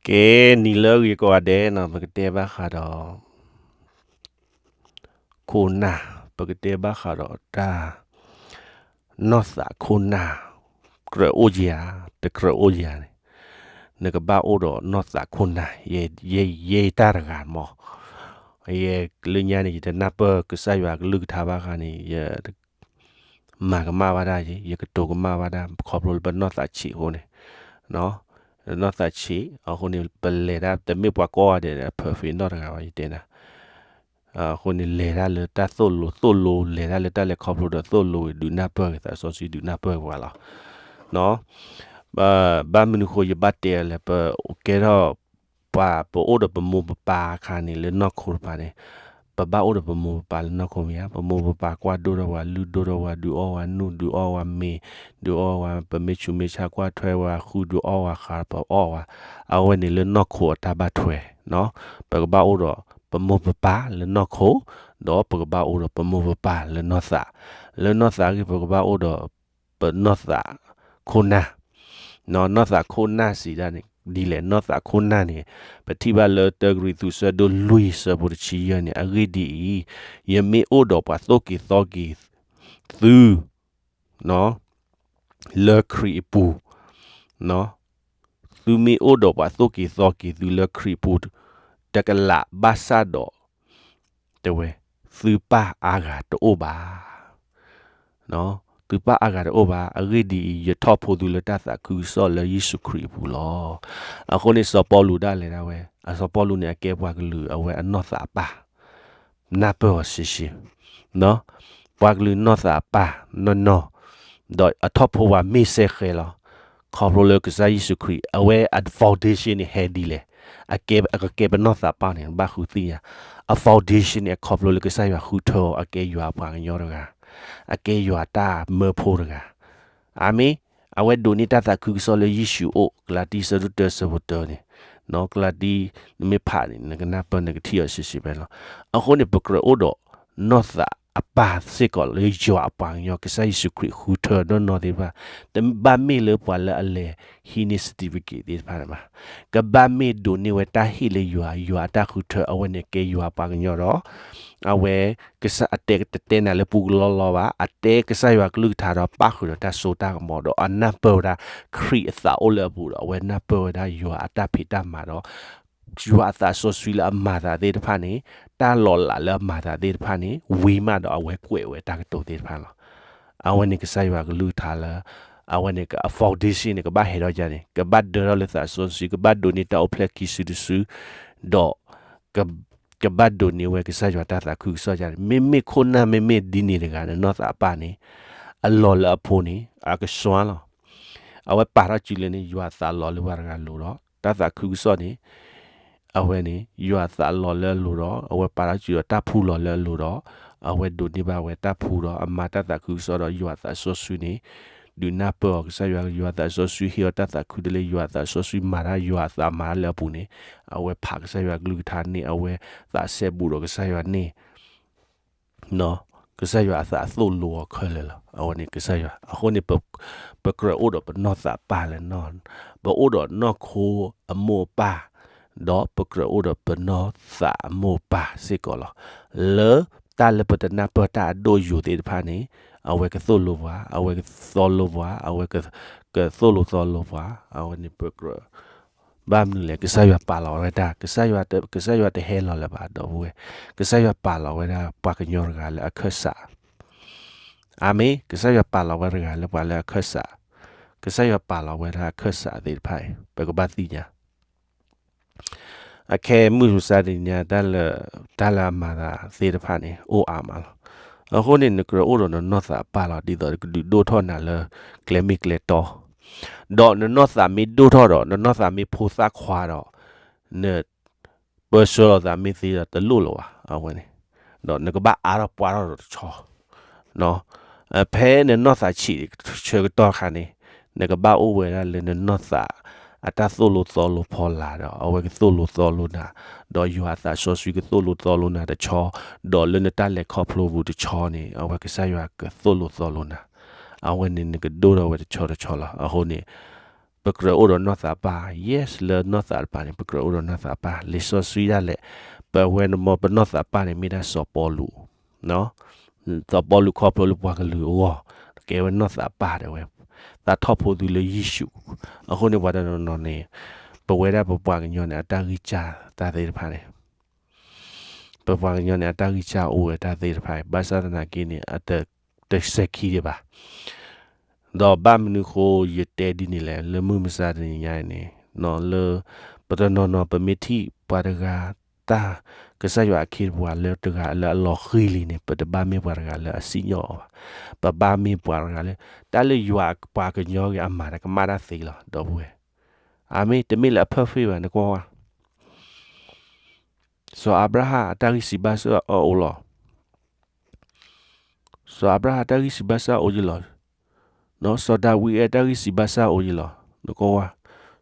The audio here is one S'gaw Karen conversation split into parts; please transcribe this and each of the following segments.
ကဲ နံၤလၢအဂ့ၤကိးဂၤဒဲးနီၤ ပကတဲဘၣ်ဃးဒီး ခိၣ်နၢ်, ပကတဲဘၣ်ဃးဒီးတၢ် နီၢ်သးခိၣ်နၢ်, ကြၢးအိၣ်ယၤ, တကြၢးအိၣ်ယၤန့ၣ်, နကဘၣ်အိၣ်ဒီးနီၢ်သးခိၣ်နၢ်, ယဲ ယဲ ယဲတၢ်တဂၤမး, ယဲလၢညါန့ၣ် ယတနၢ်ပၢၢ်ကစၢ်ယွၤကလုၢ်ကထါဘၣ်ဃးန့ၣ် ယ မၤကမၣ်ဘၣ်ဒၣ်ယဲ, ယကတိၤကမၣ်ဘၣ်ဒၣ် ခီဖျိလၢပနီၢ်သးဆံးအဃိန့ၣ်, နီၢ်သးဆံး အဃိန့ၣ် ပလဲၤဒၣ် တမ့ၢ်ပှၤကိးဂၤဒဲး perfect နီတဂၤဘၣ် ယတဲနၤ, အဃိန့ၣ် လဲၤဒၣ်လၢတၢ်သိၣ်လိ သိၣ်လိ လဲၤဒၣ်လၢတၢ်လဲၤခီဖျိဒီးသိၣ်လိ ဒုးနၢ်ပၢၢ်ဂ့ၤ သးစီဆှံဒုးနၢ်ပၢၢ်ဂ့ၤပှၤလီၤ. ဘၣ်မနုၤဃိယဘၣ်တဲလဲၣ် ပကဲထီၣ် ပှၤပအိၣ်ဒီးပမိၢ်ပပၢ်အခါန့ၣ် လၢနီၢ်ခိတဖၣ်န့ၣ်, ပဘၣ်အိၣ်ဒီးပမိၢ်ပပၢ်လၢနီၢ်ခိမ့ၢ်ဧါ, ပမိၢ်ပပၢ်ကွၢ်ဒိၣ်ထီၣ်ဝဲ လုၢ်ဒိၣ်ထီၣ်ဝဲ ဒုးအီၣ်ဝဲနူၢ် ဒုးအီၣ်ဝဲမ့ၤ, ဒုးအီၣ်ဝဲ ပမ့ၢ်ဆူးမ့ၢ်ဆါကွၢ်ထွဲဝဲဃု ဒုးအီၣ်ဝဲဃး ပအီၣ်ဝဲ, အဝဲန့ၣ်လၢနီၢ်ခိအတၢ်ဘၣ်ထွဲ, ပကဘၣ်အိၣ်ဒီးပမိၢ်ပပၢ်လၢနီၢ်ခိ, ဒီးပကဘၣ်အိၣ်ဒီးပမိၢ်ပပၢ်လၢနီၢ်သး, လၢနီၢ်သးအဂ့ၢ် ပကဘၣ်အိၣ်ဒီး ပနီၢ်သးခိၣ်နၢ်, နီၢ်သးခိၣ်နၢ်စံးဒၣ်န့ၣ် ဒ်လဲၣ် နီၢ်သးခိၣ်နၢ်န့ၣ်, ပထံၣ်ဘၣ်လၢတၢကရံၣ်သူးဆၢဒိၣ်လွံၢ်ဆၢဖိတဆံယဲၢ်န့ၣ်, အဂ့ၢ်ဒ်အံၤ, ယမ့ၢ်အိၣ်ဒီးပှၤသိၣ်က့ၤသီက့ၤသု လၢခရံာ်အပူၤ, သုမ့ၢ်အိၣ်ဒီးပှၤသိၣ်က့ၤသီက့ၤသုလၢခရံာ်အပူၤ, တကလးဘၣ်ဆၣ်ဒီး တဲဝဲ, သုပၢ်အါဂၤတအိၣ်ဘၣ်. သုပၢ်အါဂၤတအိၣ်ဘၣ်, အဂ့ၢ်ဒ်အံၤ, ယထီၣ်ဖိသုလၢတၢ်သးခုကစီၣ်လၢယ့ၣ်ၡူးခရံာ်အပူၤလီၤ. အဃိန့ၣ် စီၤပီလူးဒၣ်လဲာ်ဒၣ်ဝဲ, အစီၤပီလူးန့ၣ် အကဲပှၤကလုာ်အဝဲအနီၢ်သးအပၢ်, နၢ်ပၢၢ်အီၤရှဲရှဲ ပှၤကလုာ်နီၢ်သးအပၢ်နီၢ်နီၢ်, ဒီးအထီၣ်ဖိဝဲမ့ၢ်စဲဃဲလီၤ. ခီဖျိလၢကစၢ်ယ့ၣ်ၡူးခရံာ် အဝဲအ foundation န့ၣ်ဟဲဒ်လဲၣ်, အကဲ အကကဲပနီၢ်သးပၢ်န့ၣ် ဘၣ်ဃုသ့ၣ်ညါ, အ foundation န့ၣ် အခီဖျိလၢကစၢ်ယွၤဃုထၢအီၤ အကဲယွၤအပှၤကညီတဂၤ, အကဲယွၤတၢ်မၢဖိတဂၤ. အၤမ့ၣ်, အဝဲဒိးန့ၢ်တၢ်သးခုကစီၣ်လၢယ့ၣ်ၡူးအိၣ်, ကလၤတံ ဆၢဒိၣ်တၢ ဆၢဖိတၢန့ၣ်, ကလၤတံ နမ့ၢ်ဖးန့ၣ် နကနၢ်ပၢၢ် နကထံၣ်အီၤရှဲရှဲဖဲန့ၣ်လီၤ. အဃိန့ၣ် ပကြၢးအိၣ်ဒီးနီၢ်သးအပၢ်စ့ၢ်ကီးလၢယွၤအပှၤကညီ ကစၢ်ယ့ၣ်ၡူးခရံာ်ဃုထၢနီၢ်နီၢ်သ့ၣ်တဖၣ်, တဘၣ်မ့ၢ်လၢပှၤလၢအလဲၤဟံးန့ၢ် certificate သ့ၣ်တဖၣ်န့ၣ်ဘၣ်, ကဘၣ်မ့ၢ်ဒိးန့ၢ်ဝဲတၢ်ဟ့ၣ်လၢယွၤ, ယွၤအတၢ်ဃုထၢ အဝဲန့ၣ်ကဲယွၤအပှၤကညီဒီး အဝဲ ကစၢ်အတဲ တတဲနၤလၢပူကလီလီဘၣ်, အတဲကစၢ်ယွၤကလုၢ်ကထါဒီး ပၣ်ဃုာ်ဒီးတၢ်စိတၢ်ကမီၤဒီး အနၢ်ပၢၢ်ဝဲဒၣ် ခရံာ်အသးအိၣ်လၢအပူၤဒီး အဝဲနၢ်ပၢၢ်ဝဲဒၣ်ယွၤအတၢ်ဖံးတၢ်မၤဒီး ယွၤအသးစီဆှံလၢအမၤသးသ့ၣ်တဖၣ်န့ၣ်, တၢ်လီၤလးလၢအမၤသးသ့ၣ်တဖၣ်န့ၣ် ဝံၤမးဒီးအဝဲကွဲးဝဲတၢ်ကတိၤသ့ၣ်တဖၣ်လီၤ. အဝဲန့ၣ်ကစၢ်ယွၤကလုၢ်ကထါလၢ အဝဲန့ၣ် အ foundation န့ၣ် ကဘၣ်ဟဲထီၣ်ယၤန့ၣ် ကဘၣ်ဒၢထီၣ်လၢသးစီဆှံ, ကဘၣ်ဒိးန့ၢ်တၢ်အိၣ်ဖျဲၣ်ခံစုတစု, ဒီး ကဘၣ်ဒိးန့ၢ်ဝဲကစၢ်ယွၤတၢ်သးခုကစီၣ်ယၤန့ၣ်, မ့မ့ၢ်ခိၣ်နၢ် မ့မ့ၢ်ဒ်န့ၣ်တဂၤ နနီၢ်သးအပၢ်န့ၣ်, အလီၢ်လၢအဖိန့ၣ် အကစွါလီၤ. အဝဲပာ်ထီၣ်စုလၢန့ၣ် ယွၤသးလီၤလၢပှၤတဂၤလိၤဒီး တၢ်သးခုကစီၣ်န့ၣ် အဝဲန့ၣ် ယွၤသးလီၤလၢအလိၤဒီး အဝဲပာ်ထီၣ်စုဒီးတၢ်ဖှူလီၤလၢအလိၤဒီး အဝဲဒိးန့ၢ်ဘၣ်ဝဲတၢ်ဖှူဒီး အမၤတၢ်သးခုကစီၣ်ဒီး ယွၤသးစီဆှံန့ၣ် ဒုးနၢ်ပၢၢ်အီၤ ကစၢ်ယွၤ, ယွၤသးစီဆှံဟ့ၣ်အီၤတၢ်သးခုတလၢ ယွၤသးစီဆှံမၤတၢ် ယွၤအသးမၤတၢ်လၢအပူၤန့ၣ် အဝဲဖးကစၢ်ယွၤကလုၢ်ကထါန့ၣ် အဝဲသးစဲဘူးဒီးကစၢ်ယွၤန့ၣ် ကစၢ်ယွၤအသးသိၣ်လိအီၤခဲလၢာ်လီၤ. အဝဲန့ၣ်ကစၢ်ယွၤ. အဃိန့ၣ် ပကြၢးအိၣ်ဒီးပနီၢ်သးပၢ်လၢနီၢ်, ပအိၣ်ဒီးနီၢ်ခိအမိၢ်အပၢ်, ဒီးပကြၢးအိၣ်ဒီးပနီၢ်သးအမိၢ်အပၢ်စ့ၢ်ကီးလီၤ. လၢတၢ်လၢပတနၢ်ပၢၢ်တၢ်အဒိၣ်ယိာ်သ့ၣ်တဖၣ်န့ၣ် အဝဲကသိၣ်လိပှၤ, အဝဲကသီလိပှၤ, အဝဲကသိၣ်လိသီလိပှၤ, အဝဲန့ၣ်ပကြၢး ဘၣ်မနုၤလဲၣ်, ကစၢ်ယွၤပာ်လီၤဝဲဒၣ်, ကစၢ်ယွၤတ, ကစၢ်ယွၤတဟဲလီၤလၢၤဘၣ် ဒီပုၢ်ဝဲၢ်, ကစၢ်ယွၤပာ်လီၤဝဲဒၣ်ပှၤကညီတဂၤလၢအခၢၣ်စး. အၤမ့ၣ်, ကစၢ်ယွၤပာ်လီၤဝဲတဂၤလၢပှၤလၢအခၢၣ်စး, ကစၢ်ယွၤပာ်လီၤဝဲဒၣ်အခၢၣ်စးသ့ၣ်တဖၣ်အံၤ ပကဘၣ်သ့ၣ်ညါ အခဲမုၢ်မဆါတနံၤညါ တၢ်လၢ, တၢ်လၢအမၤသးသ့ၣ်တဖၣ်န့ၣ် အိၣ်အါမးလီၤ. အဃိန့ၣ် နကြၢးအိၣ်ဒီးနနီၢ်သးပၢ်လီၤ ဒ်သိးကဒုးဒိၣ်ထီၣ်နၤလၢကျဲမ့ၢ်ကျဲတီ, ဒီးနနီၢ်သးမ့ၢ်ဒိၣ်ထီၣ်ဒီး နနီၢ်သးမ့ၢ်ဖိသၣ်ခွါဒီး န ပၢဆှၢလီၤသးမ့ၢ်သ့ဒီးတလိၣ်လၢၤဘၣ် အဝဲန့ၣ်, ဒီးနကဘၣ်အါထီၣ်ပှၢ်ထီၣ်ဒီးတဆီ ဖဲနနီၢ်သးဆံးဆၢကတီၢ်အခါန့ၣ် နကဘၣ်အိၣ်ဝဲဒၣ်လၢနနီၢ်သးအတၢ်သိၣ်လိသီလိဖီလာ်ဒီး အဝဲကသိၣ်လိသီလိနၤ, ဒီးယွၤအသးစီဆှံကသိၣ်လိသီလိနၤတဆီ, ဒီးလၢနတၢ်လဲၤခီဖျိပူၤတဆီန့ၣ် အဝဲကစၢ်ယွၤကသိၣ်လိသီလိနၤ, အဝဲန့ၣ်နကဒိၣ်ထီၣ်ဝဲတဆီတဆီလီၤ. အဃိန့ၣ် ပကြၢးအိၣ်ဒီးနီၢ်သးပၢ်, yes လၢနီၢ်သးတပၤန့ၣ် ပကြၢးအိၣ်ဒီးနီၢ်သးပၢ်, လံာ်စီဆှံဒၣ်လဲာ်, ပဝဲန့ၣ်မ်ပနီၢ်သးပၢ်န့ၣ် မ့ၢ်ဒၣ်စီၤပီလူး, စီၤပီလူးခီဖျိလၢပှၤကလုာ်အဂီၢ်, ကဲဝဲနီၢ်သးပၢ်ဒၣ်ဝဲ, သးထီၣ်ဖိသုလၢယ့ၣ်ၡူး, အဃိန့ၣ်ပှၤတနီၤနီၤန့ၣ်, ပဝဲဒၣ်ပပှၤကညီန့ၣ် အတၢ်ဂံၢ်စၢ်တၢ်သ့ၣ်တဖၣ်န့ၣ် ပပှၤကညီန့ၣ် အတၢ်ဂံၢ်စၢ်အိၣ်ဝဲတၢ်သ့ၣ်တဖၣ်အံၤ ဘၣ်ဆၣ်သနာ်က့န့ၣ် အတ, တစဲၤခံဒံးဘၣ်. ဒီးဘၣ်မနုၤဃိယတဲဒ်န့ၣ်လဲၣ်, လၢမုၢ်မဆါတနံၤညါအံၤန့ၣ်, လၢပတနီၤနီၤ ပမ့ၢ်ထံၣ်ပှၤတဂၤ, တၢ်, ကစၢ်ယွၤအခ့အပှၤလၢတဂၤလၢအလီၤဃံၤလံန့ၣ် ပတဘၣ်မ့ၢ်ပှၤတဂၤလၢအစံၣ်ညီၣ်အီၤဘၣ်. ပဘၣ်မ့ၢ်ပှၤတဂၤလၢ, တၢ်လၢယွၤပှၤကညီဂ့ၤအမၤတၢ်ကမၣ်တၢ်သ့လီၤ ဒီပုၢ်ဝဲၢ်. အမ့ၢ်တမ့ၢ်လၢအ perfect ဘၣ် နကွၢ်ဝဲ စီၤအၤဘြၤဟၣ်အတၢ်ဂံၢ်စၢ်ဘါစၢ်အအိၣ်လီၤ. စီၤအၤဘြၤဟၣ်အတၢ်ဂံၢ်စၢ်ဘါစၢ်အိၣ်ယံၤလီၤ. စီၤဒၤဝံးအတၢ်ဂံၢ်စၢ်ဘါစၢ်အိၣ်ယံၤလီၤ. နကွၢ်ဝဲ,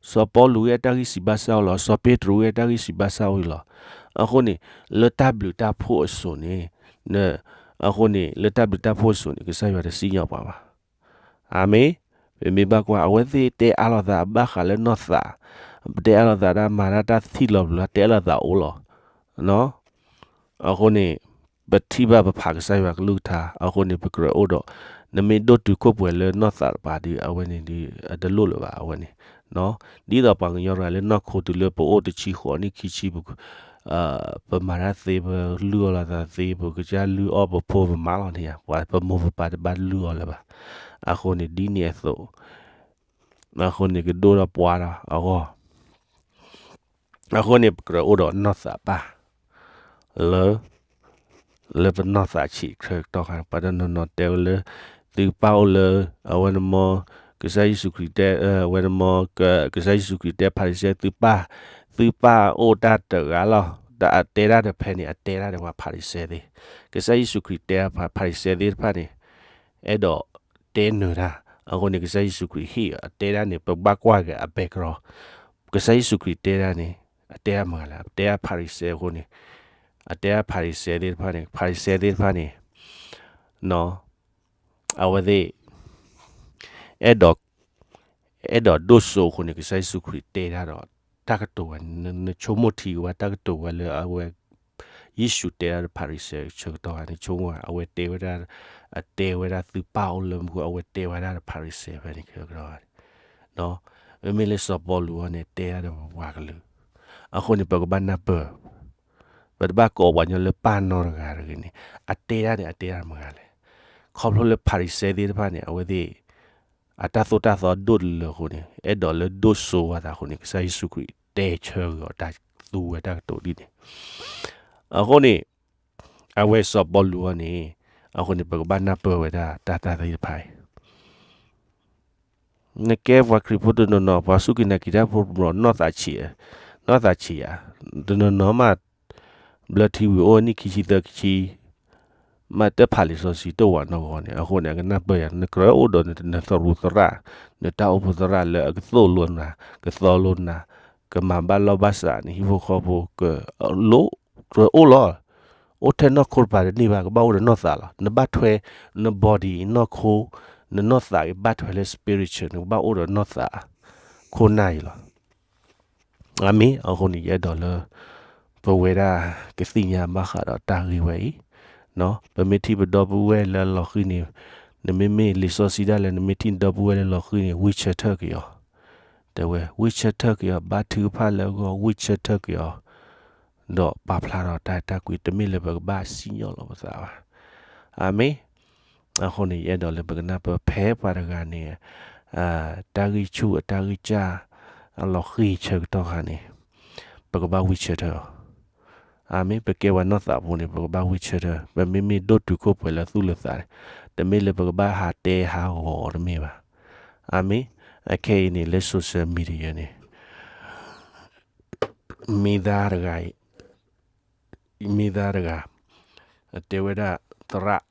စီၤပီလူးအတၢ်ဂံၢ်စၢ်ဘါစၢ်အိၣ်လီၤ. စီၤပ့းတရူးအတၢ်ဂံၢ်စၢ်ဘါစၢ်အိၣ်ယံၤလီၤ. အဃိန့ၣ်, လၢတၢ်ဘျုးတၢ်ဖှိၣ်အစိၤန့ၣ်, အဃိန့ၣ် လၢတၢ်ဘျုးတၢ်ဖှိၣ်အစိၤန့ၣ် ကစၢ်ယွၤတစံၣ်ညီၣ်ပှၤဘၣ်. အၤမ့ၣ်. ပမ့ၢ်ဘၣ်ကွၢ် အဝဲသ့ၣ်တဲအါလိာ်သးဘၣ်ဃးလၢနီၢ်သး, တဲအါလိာ်သးတၢ်မၤတၢ်တၢ်ထံၣ်လီၤပျၢၤ တဲအါလိာ်သးအိၣ်လီၤ. အဃိန့ၣ်, ပထံၣ်ဘၣ်ပဖးကစၢ်ယွၤကလုၢ်ကထါ အဃိန့ၣ် ပကြၢးအိၣ်ဒီး, နမ့ၢ်ဒိၣ်တုာ်ခိၣ်ပှဲၤလၢနီၢ်သးတပၤဒီး အဝဲန့ၣ်ဒီး အတလိၣ်လၢၤဘၣ်အဝဲန့ၣ်, ဒ်သိးပှၤကညီတဂၤလၢနီၢ်ခိတုၤလၢပအိၣ်တဆံဃိးနံၣ်ခံဆံ ပမၤတၢ်သ့ ပလုၢ်အီၣ်လိာ်သးသ့ ပကစၢ်လုၢ်အီၣ်ပဖိပမၤလီၤန့ၣ်ဧါ ပှၤပမိၢ်ပပၢ်တဘၣ်လုၢ်အီၣ်လၢၤဘၣ်. အဃိန့ၣ်ဒ်န့ၣ်အသိး, အဃိန့ၣ်ကဒိၣ်ထီၣ်ပှၢ်ထီၣ်အဂီၢ် အဃိန့ၣ် ပကြၢးအိၣ်ဒီးနီၢ်သးပၢ် လၢ, လၢပနီၢ်သးဆံးဆၢကတီၢ်ခါန့ၣ် ပှၤတနီၤနီၤတဲဝဲလၢ, သုပၢ်အိၣ်လၢ, အဝဲန့ၣ်မ်, ကစၢ်ယ့ၣ်ၡူးခရံာ်တဲ, အဝဲန့ၣ်မ်, ကစၢ်ယ့ၣ်ၡူးခရံာ်တဲဖၤရံၤၡဲ သုပၢ်, သုပၢ်အိၣ်တၢ်တဂၤလီၤ, ဒီးအတဲတၢ်ဒီးဖဲန့ၣ် အတဲတၢ်ဒီးပှၤဖၤရံၤၡဲသ့ၣ်, ကစၢ်ယ့ၣ်ၡူးခရံာ်တဲဖၤရံၤၡဲသ့ၣ်တဖၣ်န့ၣ် အဲၣ်ဒိးတဲနၢၤတၢ်, အဃိန့ၣ် ကစၢ်ယ့ၣ်ၡူးခရံာ်ဟ့ၣ်အီၤ အတဲဒၣ်န့ၣ် ပကဘၣ်ကွၢ်က့ၤအ background, ကစၢ်ယ့ၣ်ၡူးခရံာ်တဲဒၣ်န့ၣ်, အတဲဒၣ်မတၤလဲၣ်, အတဲဒၣ်ဖၤရံၤၡဲအဃိန့ၣ်, အတဲဒၣ်ဖၤရံၤၡဲသ့ၣ်တဖၣ်န့ၣ်, ဖၤရံၤၡဲသ့ၣ်တဖၣ်န့ၣ်, အဝဲသ့ၣ် အဲၣ်ဒိး, အဲၣ်ဒိးဒိၣ်စိအဃိန့ၣ် ကစၢ်ယ့ၣ်ၡူးခရံာ်တဲဒၣ်ဒီး, တၢ်ကတိၤဝဲ, နဆိကမိၣ်ထံက့ၤဝဲ တၢ်ကတိၤဝဲလၢအဝဲ ယ့ၣ်ၡူးတဲဒၣ်ဒီးဖၤရံၤၡဲဆၢကတီၢ်န့ၣ် ဆိကမိၣ်ဝဲ အဝဲတဲဝဲဒၣ်, အတဲဝဲဒၣ်သုပၢ်အိၣ်လၢမူခိၣ် အဝဲတဲဝဲဒၣ်ဒီးဖၤရံၤၡဲဖဲန့ၣ်ဆၢကတီၢ်န့ၣ်, မ့မ့ၢ်လၢစီၤပီလူးအံၤန့ၣ် တဲဒၣ်ဒီးပပှၤကလုာ်, အဃိန့ၣ် ပကဘၣ်နၢ်ပၢၢ် ပတဘၣ်ကိးပှၤကညီလၢပၢ်နီတဂၤတဂ့ၤန့ၣ်, အတဲဒၣ်န့ၣ် အတဲဒၣ်မတၤလဲၣ်, ခီဖျိလၢဖၤရံၤၡဲသ့ၣ်တဖၣ်န့ၣ် အဝဲသ့ၣ် အတၢ်သိၣ်တၢ်သီဒိၣ်တလၢအဃိန့ၣ် အဲၣ်ဒိးလၢဒိၣ်စိဝဲသးအဃိန့ၣ် ကစၢ်ယ့ၣ်ၡူးခရံာ်တဲဆၢက့ၤအီၤတၢ်သူဝဲတၢ်ကတိၤဒ်န့ၣ်, အဃိန့ၣ် အဝဲစီၤပီလူးအံၤန့ၣ်, အဃိန့ၣ် ပကဘၣ်နၢ်ပၢၢ်ဝဲဒၣ်တၢ်တၢ်သ့ၣ်တဖၣ်အံၤ နကဲပှၤခရံာ်ဖိတနီၤနီၤ ပှၤစူၢ်က့ၤနာ်က့ၤတၢ်ဖိတနီၤ နီၢ်သးဆံးဧါ, နီၢ်သးဆံးဧါ, တနီၤနီၤမး ဘျၢထံဝံၤအိၣ်နံၣ်ခံဆံသၢဆံ, မ့ၢ်တဖးလံာ်စီဆှံတအိၣ်ဝဲနီတဂၤန့ၣ် အဃိန့ၣ် အကနၢ်ပၢၢ်ယၤ နကြၢးအိၣ်ဒီးနသရူးသရၣ်, နတၢ်အိၣ်ဖှိၣ်သရၣ်လၢအကသိၣ်လိနၤ, ကသီလိနၤ, ကမၤဘၣ်လီၢ်ဘၣ်စးနဟံၣ်ဖိဃီဖိ ကလိၣ်, ကြၢးအိၣ်လီၤ အိၣ်ထဲနီၢ်ခိတပၤတန့ၢ်ဘၣ် ကဘၣ်အိၣ်ဒီးနီၢ်သးလီၤ. နဘၣ်ထွဲ န body နီၢ်ခိ, နနီၢ်သးကဘၣ်ထွဲလၢ spiritual နကဘၣ်အိၣ်ဒီးနီၢ်သး ခိၣ်နၢ်အံၤလီၤ. အမ့ၢ်အဃိန့ၣ် ယအဲၣ်ဒိးလၢ ပဝဲဒၣ်ကသ့ၣ်ညါဘၣ်ဃးဒီးတၢ်ဂ့ၢ်ဝဲအံၤ, ပမ့ၢ်ထံၣ်ပဒီပုၢ်ဝဲၢ်လၢအလီၤဃံၤန့ၣ်, နမ့မ့ၢ်လံာ်စီဆှံဒၣ်လဲာ် နမ့ၢ်ထံၣ်နဒီပုၢ်ဝဲၢ်လၢလီၤဃံၤန့ၣ် ဝံဆၢထၢၣ်က့ၤအီၤ, တဲဝဲ ဝံဆၢထၢၣ်က့ၤအီၤ ဘါထုကဖၣ်လၢအဂီၢ် ဝံဆၢထၢၣ်က့ၤအီၤ, ဒီးပာ်ဖျါထီၣ်တၢ်အဲၣ်တၢ်ကွံ တမ့ၢ်လၢပကဘၣ်စံၣ်ညီၣ်လီၤပသးဘၣ်. အမ့ၢ် အဃိန့ၣ် ယအဲၣ်ဒိးလၢပကနၢ်ပၢၢ်ဖဲပှၤတဂၤန့ၣ် တၢ်ဂံၢ်ဆူၣ်အတၢ်ဂံၢ်စၢ် အလီၤဃံၤဆၢကတီၢ်ခါန့ၣ် ပကဘၣ်ဝံဆၢထၢၣ်အီၤ. အမ့ၢ် ပကဲဝဲနီၢ်သးဖိန့ၣ် ပကဘၣ်ဝံဆၢထၢၣ် ပမ့မ့ၢ်ဒိၣ်တုာ်ခိၣ်ပှဲၤလၢသူၣ်လၢသးန့ၣ် တမ့ၢ်လၢပကဘၣ်ဟးတဲဟးဂီၤတမ့ၢ်ဘၣ်. အမ့ၢ် အခဲအံၤန့ၣ် လၢ social media န့ၣ် မ့ၢ်သၢတဂၤအံၤ မ့ၢ်သၢတဂၤ အတဲဝဲဒၣ်သရၣ်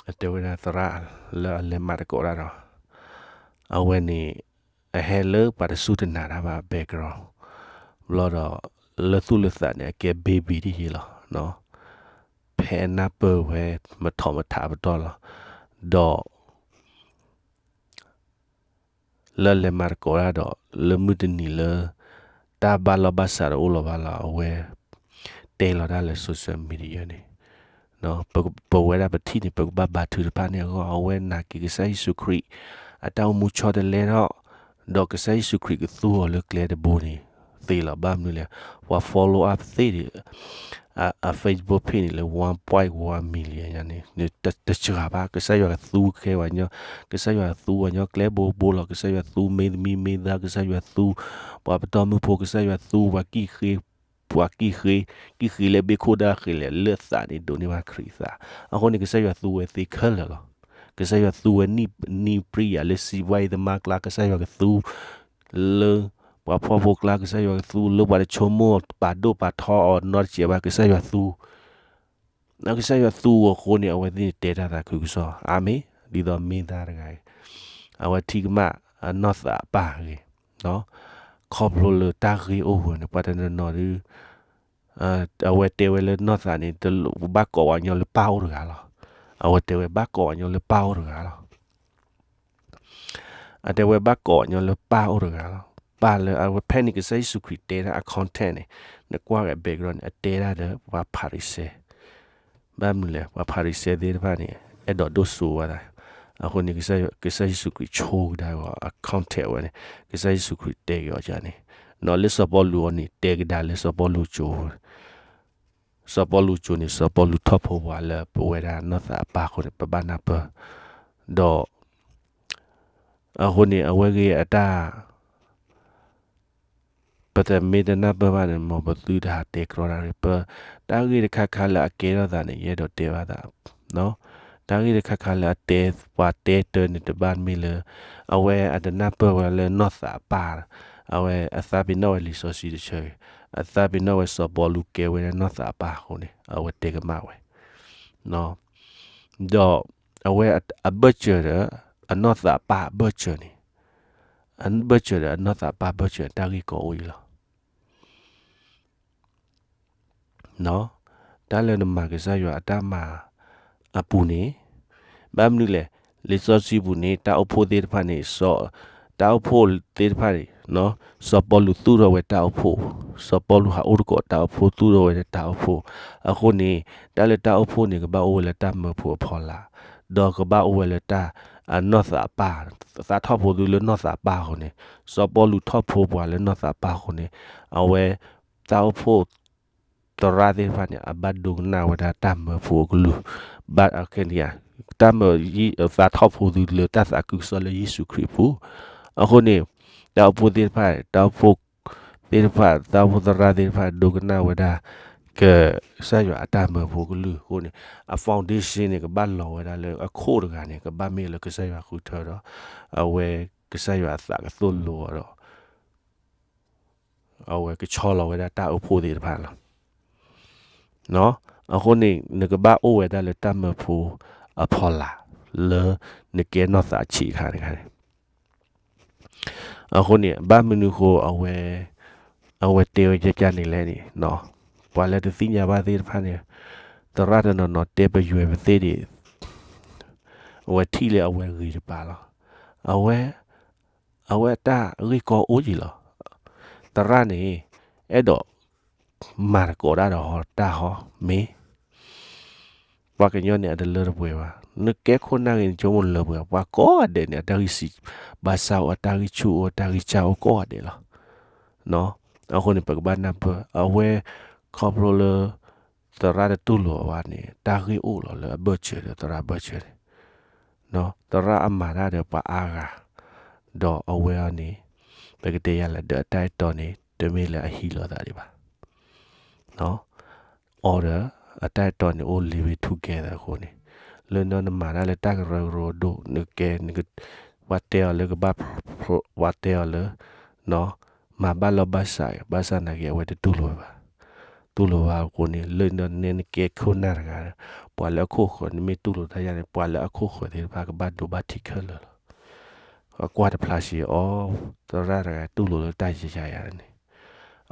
အတဲဝဲဒၣ်သရၣ်လၢအလဲၤမၤသကိးတၢ်ဒီး အဝဲန့ၣ် အဟဲလၢပှၤတစူၢ်တနာ်တၢ်ဘၣ် background ဘျီဒီး လၢသူၣ်လၢသးန့ၣ် အကဲ baby တယ့ၤလီၤ. ဖဲအနၢ်ပၢၢ်ဝဲ မထီၣ်မထးပတီၢ်လီၤ. ဒီး လၢလဲၤမၤသကိးတၢ်ဒီး လၢမုၢ်တနံၤလၢ တၢ်ဘၣ်လီၢ်ဘၣ်စးတအိၣ်လီၤဘၣ်လီၤ အဝဲ တဲလီၤတၢ်လၢ social media န့ၣ် ပ ပဝဲဒၣ်ပထံၣ်န့ၣ် ပကဘၣ်ဘါထုကဖၣ်န့ၢ်အဂီၢ် အဝဲနာ်က့ၤကစၢ်ယ့ၣ်ၡူးခရံာ် အတၢ်အိၣ်မူဆီတလဲထီၣ် ဒီးကစၢ်ယ့ၣ်ၡူးခရံာ်ကသူအီၤလၢကျဲတဘိန့ၣ် သ့လီၤ ဘၣ်မနုၤလဲၣ် ပှၤ follow up သ့ၣ်န့ၣ် အ Facebook page န့ၣ်လၢ one point one million ညါန့ၣ် တစှၤဘၣ် ကစၢ်ယွၤကသူခဲပှၤညီ ကစၢ်ယွၤသူပှၤညီကျဲဘိဘိလီၤ ကစၢ်ယွၤသူမ့ၢ်သမံမ့ၢ်သၣ် ကစၢ်ယွၤသူ ပှၤပတီၢ်မုၢ်ဖိ ကစၢ်ယွၤသူ ပှၤကံၣ်ဃ့ ပှၤကံၣ်ဃ့ ကံၣ်ဃ့လၢဘ့ၣ်ခိၣ်ဒၣ်ဃ့လဲၣ် လၢသးန့ၣ်ဒိးန့ၢ်ဘၣ်ခရံာ်သး အဃိန့ၣ် ကစၢ်ယွၤသူဝဲသ့ခဲလၢာ်လီၤ. ကစၢ်ယွၤသူဝဲ နံၣ်ပြံယၤလၢစံးဘၣ်အံၤသမါကျါ ကစၢ်ယွၤကသူ လၢ ပှၤဖှီၣ်ဖိကျါ ကစၢ်ယွၤကသူ လၢပှၤတဆိကမိၣ်ပာ်ဒိၣ်ပာ်ထီအီၤနီတစဲးဘၣ် ကစၢ်ယွၤသူ ကစၢ်ယွၤသူအဃိန့ၣ် အဝဲသ့ၣ်န့ၣ်တဲတၢ်သးခုကစီၣ် အၤမ့ၣ် ဒ်သိးမ့ၢ်သၣ်တဂၤအံၤ အဝဲထံၣ်ကမၣ်အနီၢ်သးအပၢ်အဂ့ၢ် ခီဖျိလၢတၢ်ဂ့ၢ်အိၣ်ဝဲန့ၣ် ပှၤတနီၤနီၤဒု အဝဲတဲဝဲလၢနီၢ်သးန့ၣ် တလိၣ်ဘၣ်ကိးပှၤကညီလၢပၢ်အိၣ်တဂၤလီၤ. အဝဲတဲဝဲဘၣ်ကိးပှၤကညီလၢပၢ်အိၣ်တဂၤလီၤ. အတဲဝဲဘၣ်ကိးပှၤကညီလၢပၢ်အိၣ်တဂၤလီၤ. ပၢ်လၢအဝဲဖဲန့ၣ် ကစၢ်ယ့ၣ်ၡူးခရံာ်တဲဒၣ်အ context န့ၣ် နကွၢ်က့ၤ background န့ၣ် အတဲဒၣ်ဒီးပှၤဖၤရံၤၡဲ ဘၣ်မနုၤလဲၣ် ပှၤဖၤရံၤၡဲသ့ၣ်တဖၣ်န့ၣ် အဲၣ်ဒိးဒိၣ်စိဝဲဒၣ် အဃိန့ၣ် ကစၢ်ယ့ၣ်ၡူးခရံာ်ဆိကဒါအီၤ အ context ဝဲန့ၣ် ကစၢ်ယ့ၣ်ၡူးခရံာ်တဲက့ၤအီၤန့ၣ် ဒီးလၢစီၤပီလူးအီၤန့ၣ် တဲကဒါလၢစီၤပီလူးကၠိ စီၤပီလူးကၠိန့ၣ် စီၤပီလူးထီၣ်ဖိပှၤလၢပဝဲဒၣ်နီၢ်သးအပၢ်အဃိန့ၣ် ပဘၣ်နၢ်ပၢၢ် ဒီး အဃိန့ၣ် အဝဲဂ့ၤအတၢ် ပတမ့ၢ်တနၢ်ပၢၢ်ဘၣ်န့ၣ် မ်ပသုတဟးတဲကြီတၢ်ဂ့ၢ် ပ တၢ်ဂ့ၢ်တခါခါလၢအကဲထီၣ်သးန့ၣ် ယအဲၣ်ဒိးတဲဘၣ်သး တၢ်ဂ့ၢ်တခါခါလၢအတဲ ပှၤတဲတၢ်န့ၣ် တဘၣ်မ့ၢ်လၢ အဝဲအတနၢ်ပၢၢ်ဝဲလၢနီၢ်သးအပၢ် အဝဲအသးပ့ၤနီၣ်ဝဲလံာ်စီဆှံတဆၢ အသးပ့ၤနီၣ်ဝဲစီၤပီလူးကဲဝဲဒၣ်နီၢ်သးအပၢ်အဃိန့ၣ် အဝဲတဲကမၣ်ဝဲ ဒီးအဝဲအဘၢၣ်စၢၤဒီး အနီၢ်သးအပၢ်အဘၢၣ်စၢၤန့ၣ် အဘၢၣ်စၢၤဒီးအနီၢ်သးအပၢ်ဘၢၣ်စၢၤန့ၣ် တၢ်ဂ့ၢ်ကီအိၣ်အံၤလီၤ. တၢ်လၢနမၤကစၢ်ယွၤအတၢ်မၤအပူၤန့ၣ် ဘၣ်မနုၤလဲၣ်, လံာ်စီဆှံပူၤန့ၣ် တၢ်အိၣ်ဖှိၣ်သ့ၣ်တဖၣ်န့ၣ် တၢ်အိၣ်ဖှိၣ်သ့ၣ်တဖၣ်န့ၣ် စီၤပီလူးသူၣ်ထီၣ်ဝဲတၢ်အိၣ်ဖှိၣ်, စီၤပီလူးဟးအိၣ်သကိးတၢ်အိၣ်ဖှိၣ် သူၣ်ထီၣ်ဝဲဒၣ်တၢ်အိၣ်ဖှိၣ်, အဃိန့ၣ် တၢ်လၢတၢ်အိၣ်ဖှိၣ်န့ၣ် ကဘၣ်အိၣ်ဝဲလၢတၢ်မၢဖိအဖီလာ်, ဒီးကဘၣ်အိၣ်ဝဲလၢတၢ်အနီၢ်သးအပၢ်, သးထီၣ်ဖိသုလၢနီၢ်သးအပၢ်အဃိန့ၣ်, စီၤပီလူးထီၣ်ဖိပှၤလၢနီၢ်သးအပၢ်အဃိန့ၣ်, အဝဲ တၢ်အိၣ်ဖှိၣ်သရၣ်သ့ၣ်တဖၣ်န့ၣ် အဘၣ်ဒိကနၣ်ဝဲဒၣ်တၢ်မၢဖိအကလုၢ်, ဘၣ်ခဲန့ၣ် တၢ်မၢ သးထီၣ်ဖိသုလၢတၢ်သးခုကစီၣ်လၢယ့ၣ်ၡူးခရံာ်အပူၤ, အဃိန့ၣ် တၢ်အိၣ်ဖှိၣ်သ့ၣ်တဖၣ် တၢ်အိၣ်ဖှိၣ်သ့ၣ်တဖၣ် တၢ်အိၣ်ဖှိၣ်သရၣ်သ့ၣ်တဖၣ် ဒိကနၣ်ဝဲဒၣ် ကစၢ်ယွၤအတၢ်မၢဖိကလုၢ်အဃိန့ၣ် အ foundation န့ၣ် ကဘၣ်လီၤဝဲဒၣ်လၢအခိၣ်တဂၤန့ၣ် ကဘၣ်မ့ၢ်လၢကစၢ်ယွၤဃုထၢဒီး အဝဲကစၢ်ယွၤအသးကသိၣ်လိအီၤဒီး အဝဲကဆီလီၤဝဲဒၣ်တၢ်အိၣ်ဖှိၣ်သ့ၣ်တဖၣ်လီၤ. အဃိန့ၣ် နကဘၣ်အိၣ်ဝဲဒၣ်လၢတၢ်မၢဖိအဖီလာ် လၢနကဲနီၢ်သးဆံးအခါန့ၣ်, အဃိန့ၣ် ဘၣ်မနုၤဃိအဝဲ အဝဲတဲဝဲဒ်န့ၣ်လဲၣ်န့ၣ်, ပှၤလၢတသ့ၣ်ညါဘၣ်သ့ၣ်တဖၣ်န့ၣ် သရၣ်တနီၤနီၤတဲပယွဲပသ့ၣ်ဒံး အဝဲထံၣ်လၢအဝဲဂ့ၤတပၤလီၤ. အဝဲ အဝဲတၢ်ဂ့ၢ်ကီအိၣ်က့ၤလီၤ. သရၣ်န့ၣ် အဲၣ်ဒိး မၤသကိးတၢ်ဒီးဟီတၢ်ဟီ မ့ၢ် ပှၤကညီန့ၣ် အတလၢတပှဲၤဘၣ်. နကဲခိၣ်နၢ်ဂ့ၤ နဆိကမိၣ်လၢပှဲၤ, ပှၤကိးဂၤဒဲးန့ၣ် အတၢ်ဂံၢ်စံး ဘၣ်ဆၣ်အိၣ် အတၢ်ဂံၢ်ဆူၣ်အိၣ် အတၢ်ဂံၢ်စၢ်အိၣ်ကိးဂၤဒဲးလီၤ. အဃိန့ၣ် ပကဘၣ်နၢ်ပၢၢ် အဝဲ ခီဖျိလၢ သရၣ်တတူၢ်လိာ်အီၤဘၣ်န့ၣ် တၢ်ဂ့ၢ်အိၣ်လီၤလၢအဘၢၣ်စၢၤဒီးသရၣ်ဘၢၣ်စၢၤန့ၣ်, သရၣ်အမၤတၢ်ဒီးပှၤအါဂၤ, ဒီးအဝဲအံၤန့ၣ် ပကတဲယၤလဲၣ် ဒီးအတၢ်အဲၣ်တီန့ၣ် တမ့ၢ်လၢအဟံးလိာ်သးဒံးဘၣ်. အီၤဒီး အတၢ်အဲၣ်တီန့ၣ် အိၣ် living together အဃိန့ၣ်, လၢနမၤတၢ်လၢတၢ်ကရၢကရိအဒိၣ် နကဲ ပှၤတဲအီၤလၢကဘၣ် ပှၤတဲအီၤလၢ မၤဘၣ်လီၢ်ဘၣ်စး ဘၣ်ဆၣ်နာ်က့ အဝဲတတူၢ်လိာ်ဝဲဘၣ်. တူၢ်လိာ်ဝဲအဃိန့ၣ် လၢနကဲခိၣ်နၢ်တဂၤဒီး ပှၤလၢအခိၣ်ဃၢၤ နမ့ၢ်တူၢ်လိာ်တၢ်ယၤန့ၣ် ပှၤလၢအခိၣ်ဃၢၤသ့ၣ်တဖၣ်ကဘၣ်ဒိဘၣ်ထံးခဲလၢာ်လီၤ. အကွၢ်တဖျါဆံးအီၤ သရၣ်တဂၤတူၢ်လိာ်လၢတၢ်ယၤယၤန့ၣ်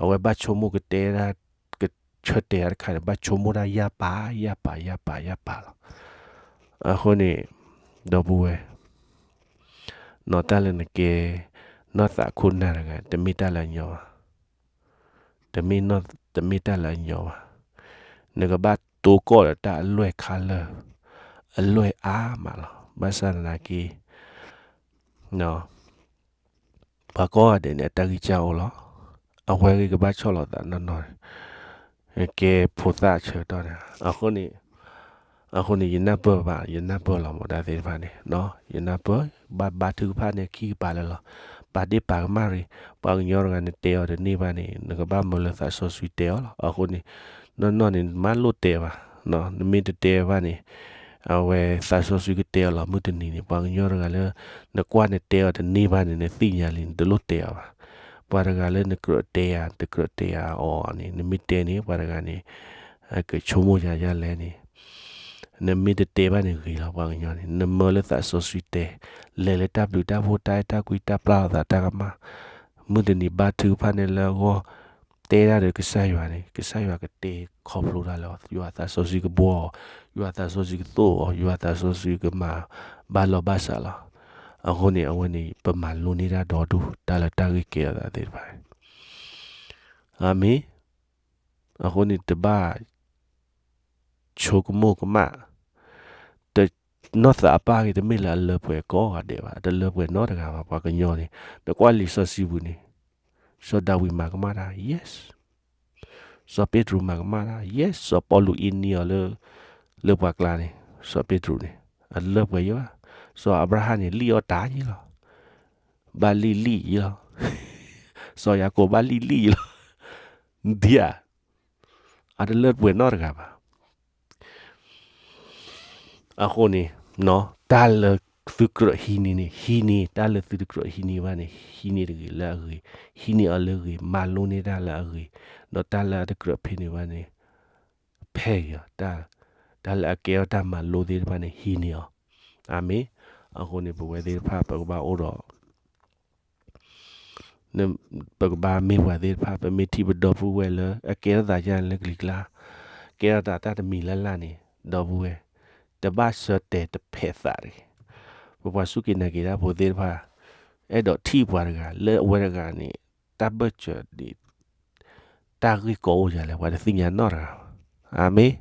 အဝဲဘၣ်ဆိကမိၣ်ကတဲဒၣ် ကဆၢတဲာ်တၢ်တခါန့ၣ် ဘၣ်ဆိကမိၣ်ဒၣ်ယၢ်ပၤ ယၢ်ပၤ ယၢ်ပၤ ယၢ်ပၤလီၤ. အဃိန့ၣ် ဒီပုၢ်ဝဲၢ် နီၢ်တၢ်လၢနကဲ နီၢ်သးခိၣ်နၢ်တဂၤ တမ့ၢ်တၢ်လၢအညီဘၣ်. တမ့ၢ်နီၢ်, တမ့ၢ်တၢ်လၢအညီဘၣ်. နကဘၣ်တိကီၢ်ဒီးတၢ်အလွဲၢ်ခါလၢာ်, အလွဲၢ်အါမးလီၤ. ဘၣ်ဆၣ်သနာ်က့ ပှၤကိးဂၤဒဲးန့ၣ် အတၢ်ဂံၢ်စၢ်အိၣ်လီၤ. အဝဲဂ့ၤကဘၣ်ဆီၣ်လီၤသးနီၢ်နီၢ်န့ၣ် ကဲဖိသၣ်ဆၢကတီၢ်န့ၣ် အဃိန့ၣ်, အဃိန့ၣ် ယနၢ်ပၢၢ်ဘၣ်, ယနၢ်ပၢၢ်လီၤမး တၢ်သ့ၣ်တဖၣ်န့ၣ်, ယနၢ်ပၢၢ်, ဘၣ်ဘါထုကဖၣ်န့ၣ် ခံကပၤလၢာ်လီၤ. ပာ်ဒ့ၣ်ပာ်ကမၣ်ရံ, ပှၤကညီတဂၤနတဲအီၤတန့ၢ်ဘၣ်န့ၣ် နကဘၣ်မၢလၢသးစီဆှံတဲအီၤလီၤ. အဃိန့ၣ် နီၢ်နီၢ်န့ၣ် နမ့ၢ်လိၣ်တဲဘၣ်, နမ့ၢ်တတဲဘၣ်န့ၣ် အဝဲသးစီဆှံကတဲအီၤလီၤ. မုၢ်တနံၤန့ၣ် ပှၤကညီတဂၤလၢ နကွၢ်နတဲအီၤတန့ၢ်ဘၣ်န့ၣ် နသ့ၣ်ညါလံ နတလိၣ်တဲအီၤဘၣ်. ပှၤတဂၤလၢနကြၢးတဲယၤ တကြၢးတဲယၤအီၤန့ၣ် နမ့ၢ်တဲန့ၣ် ပှၤတဂၤန့ၣ် အကဆိကမိၣ်ယၤယၤလဲၣ်န့ၣ် နမ့ၢ်တတဲဘၣ်န့ၣ်ဂ့ၤလီၤ. ပှၤကညီန့ၣ် နမၢလၢသးစီဆှံတဲ, လဲၤလၢတၢ်ဘျုးတၢ်ဖှိၣ် တၢ်အဲၣ်တၢ်ကွံတၢ်ပျၢ်လိာ်သးတၢ်ကမၣ်, မုၢ်တနံၤဘါထုကဖၣ်န့ၣ်လၢအဂီၢ် တဲဒၣ်ဒီးကစၢ်ယွၤန့ၣ် ကစၢ်ယွၤကတဲခီဖျိတၢ်လၢ ယွၤသးစီဆှံကဘှီအီၤ, ယွၤသးစီဆှံကသိၣ်အီၤ, ယွၤသးစီဆှံကမၤဘၣ်လီၢ်ဘၣ်စးလီၤ. အဃိန့ၣ် အဝဲန့ၣ် ပမၤလိန့ၢ်တၢ်ဒီဒူၣ် တၢ်လၢတၢ်ဂ့ၢ်ကဲထီၣ်သးသ့ၣ်တဖၣ် အၤမ့ၣ်. အဃိန့ၣ် တဘၣ်ဆိကမိၣ်ကမၣ်, တ, နီၢ်သးအပၢ်ဂ့ၤ တမ့ၢ်လၢအလၢပှဲၤကိးဂၤဒဲးဘၣ်, တလၢပှဲၤနီတဂၤဘၣ်. ပှၤကညီန့ၣ် နကွၢ်လံာ်စီဆှံပူၤန့ၣ် စီၤဒၤဝံးမၤကမၣ်တၢ် yes, စီၤပ့းတရူးမၤကမၣ်တၢ် yes, စီၤပီလူးအ့န့ၢ်အီၤလၢ လၢပှၤကျါန့ၣ် စီၤပ့းတရူးန့ၣ် အလၢပှဲၤယဘၣ်. စီၤအၤဘြၤဟၣ်န့ၣ် လံၣ်အီၣ်တၢ်ယံလီၤ, ဘၣ်လံၣ်လံၣ်ယံလီၤ, စီၤယၤကိာ်ဘၣ်လံၣ်လံၣ်ယံလီၤ, ဒ်ဧါ, အတလၢပှဲၤနီတဂၤဘၣ်. အဃိန့ၣ် တၢ်လၢသုကြၢးဟံးန့ၢ်န့ၣ် ဟံးန့ၢ်, တၢ်လၢသုတကြၢးဟံးန့ၢ်ဘၣ်န့ၣ် ဟံးန့ၢ်တဂ့ၤလၢအဂ့ၤ, ဟံးန့ၢ်အီၤလၢအဂ့ၤ, မၤလိန့ၢ်တၢ်လၢအဂ့ၤ, ဒီးတၢ်လၢအတကြၢးဖဲန့ၣ်ဘၣ်န့ၣ် ဖဲဂ့ၤအီၤ, တၢ်လၢအကဲထီၣ်တၢ်မၤလိသ့ၣ်တဖၣ်န့ၣ် ဟံးန့ၢ်အီၤ, အၤမ့ၣ်. အဃိန့ၣ် ပဝဲသ့ၣ်တဖၣ် ပကဘၣ်အိၣ်ဒီး ပကဘၣ်မ့ၢ်ပှၤသ့ၣ်တဖၣ် ပမ့ၢ်ထံၣ်ပဒီပုၢ်ဝဲၢ်လၢ အကဲထီၣ်သးယါလၢကလံၤကျါ, ကဲထီၣ်သးတၢ်တမံၤလၢ်လၢ်န့ၣ် ဒီပုၢ်ဝဲၢ်, တဘၣ်ဆၢတဲာ်တဖဲးသးတဂ့ၤ. ပပှၤစူၢ်က့ၤနာ်က့ၤတၢ်ဖိသ့ၣ်တဖၣ် အဲၣ်ဒိးထံၣ်ပှၤတဂၤ လၢအဝဲတဂၤန့ၣ် တၢ်ဘၢၣ်စၢၤဒ် တၢ်ဂ့ၢ်ကီအိၣ်ယၤလဲၣ် ပှၤတသ့ၣ်ညါနီတဂၤဘၣ်. အၤမ့ၣ်.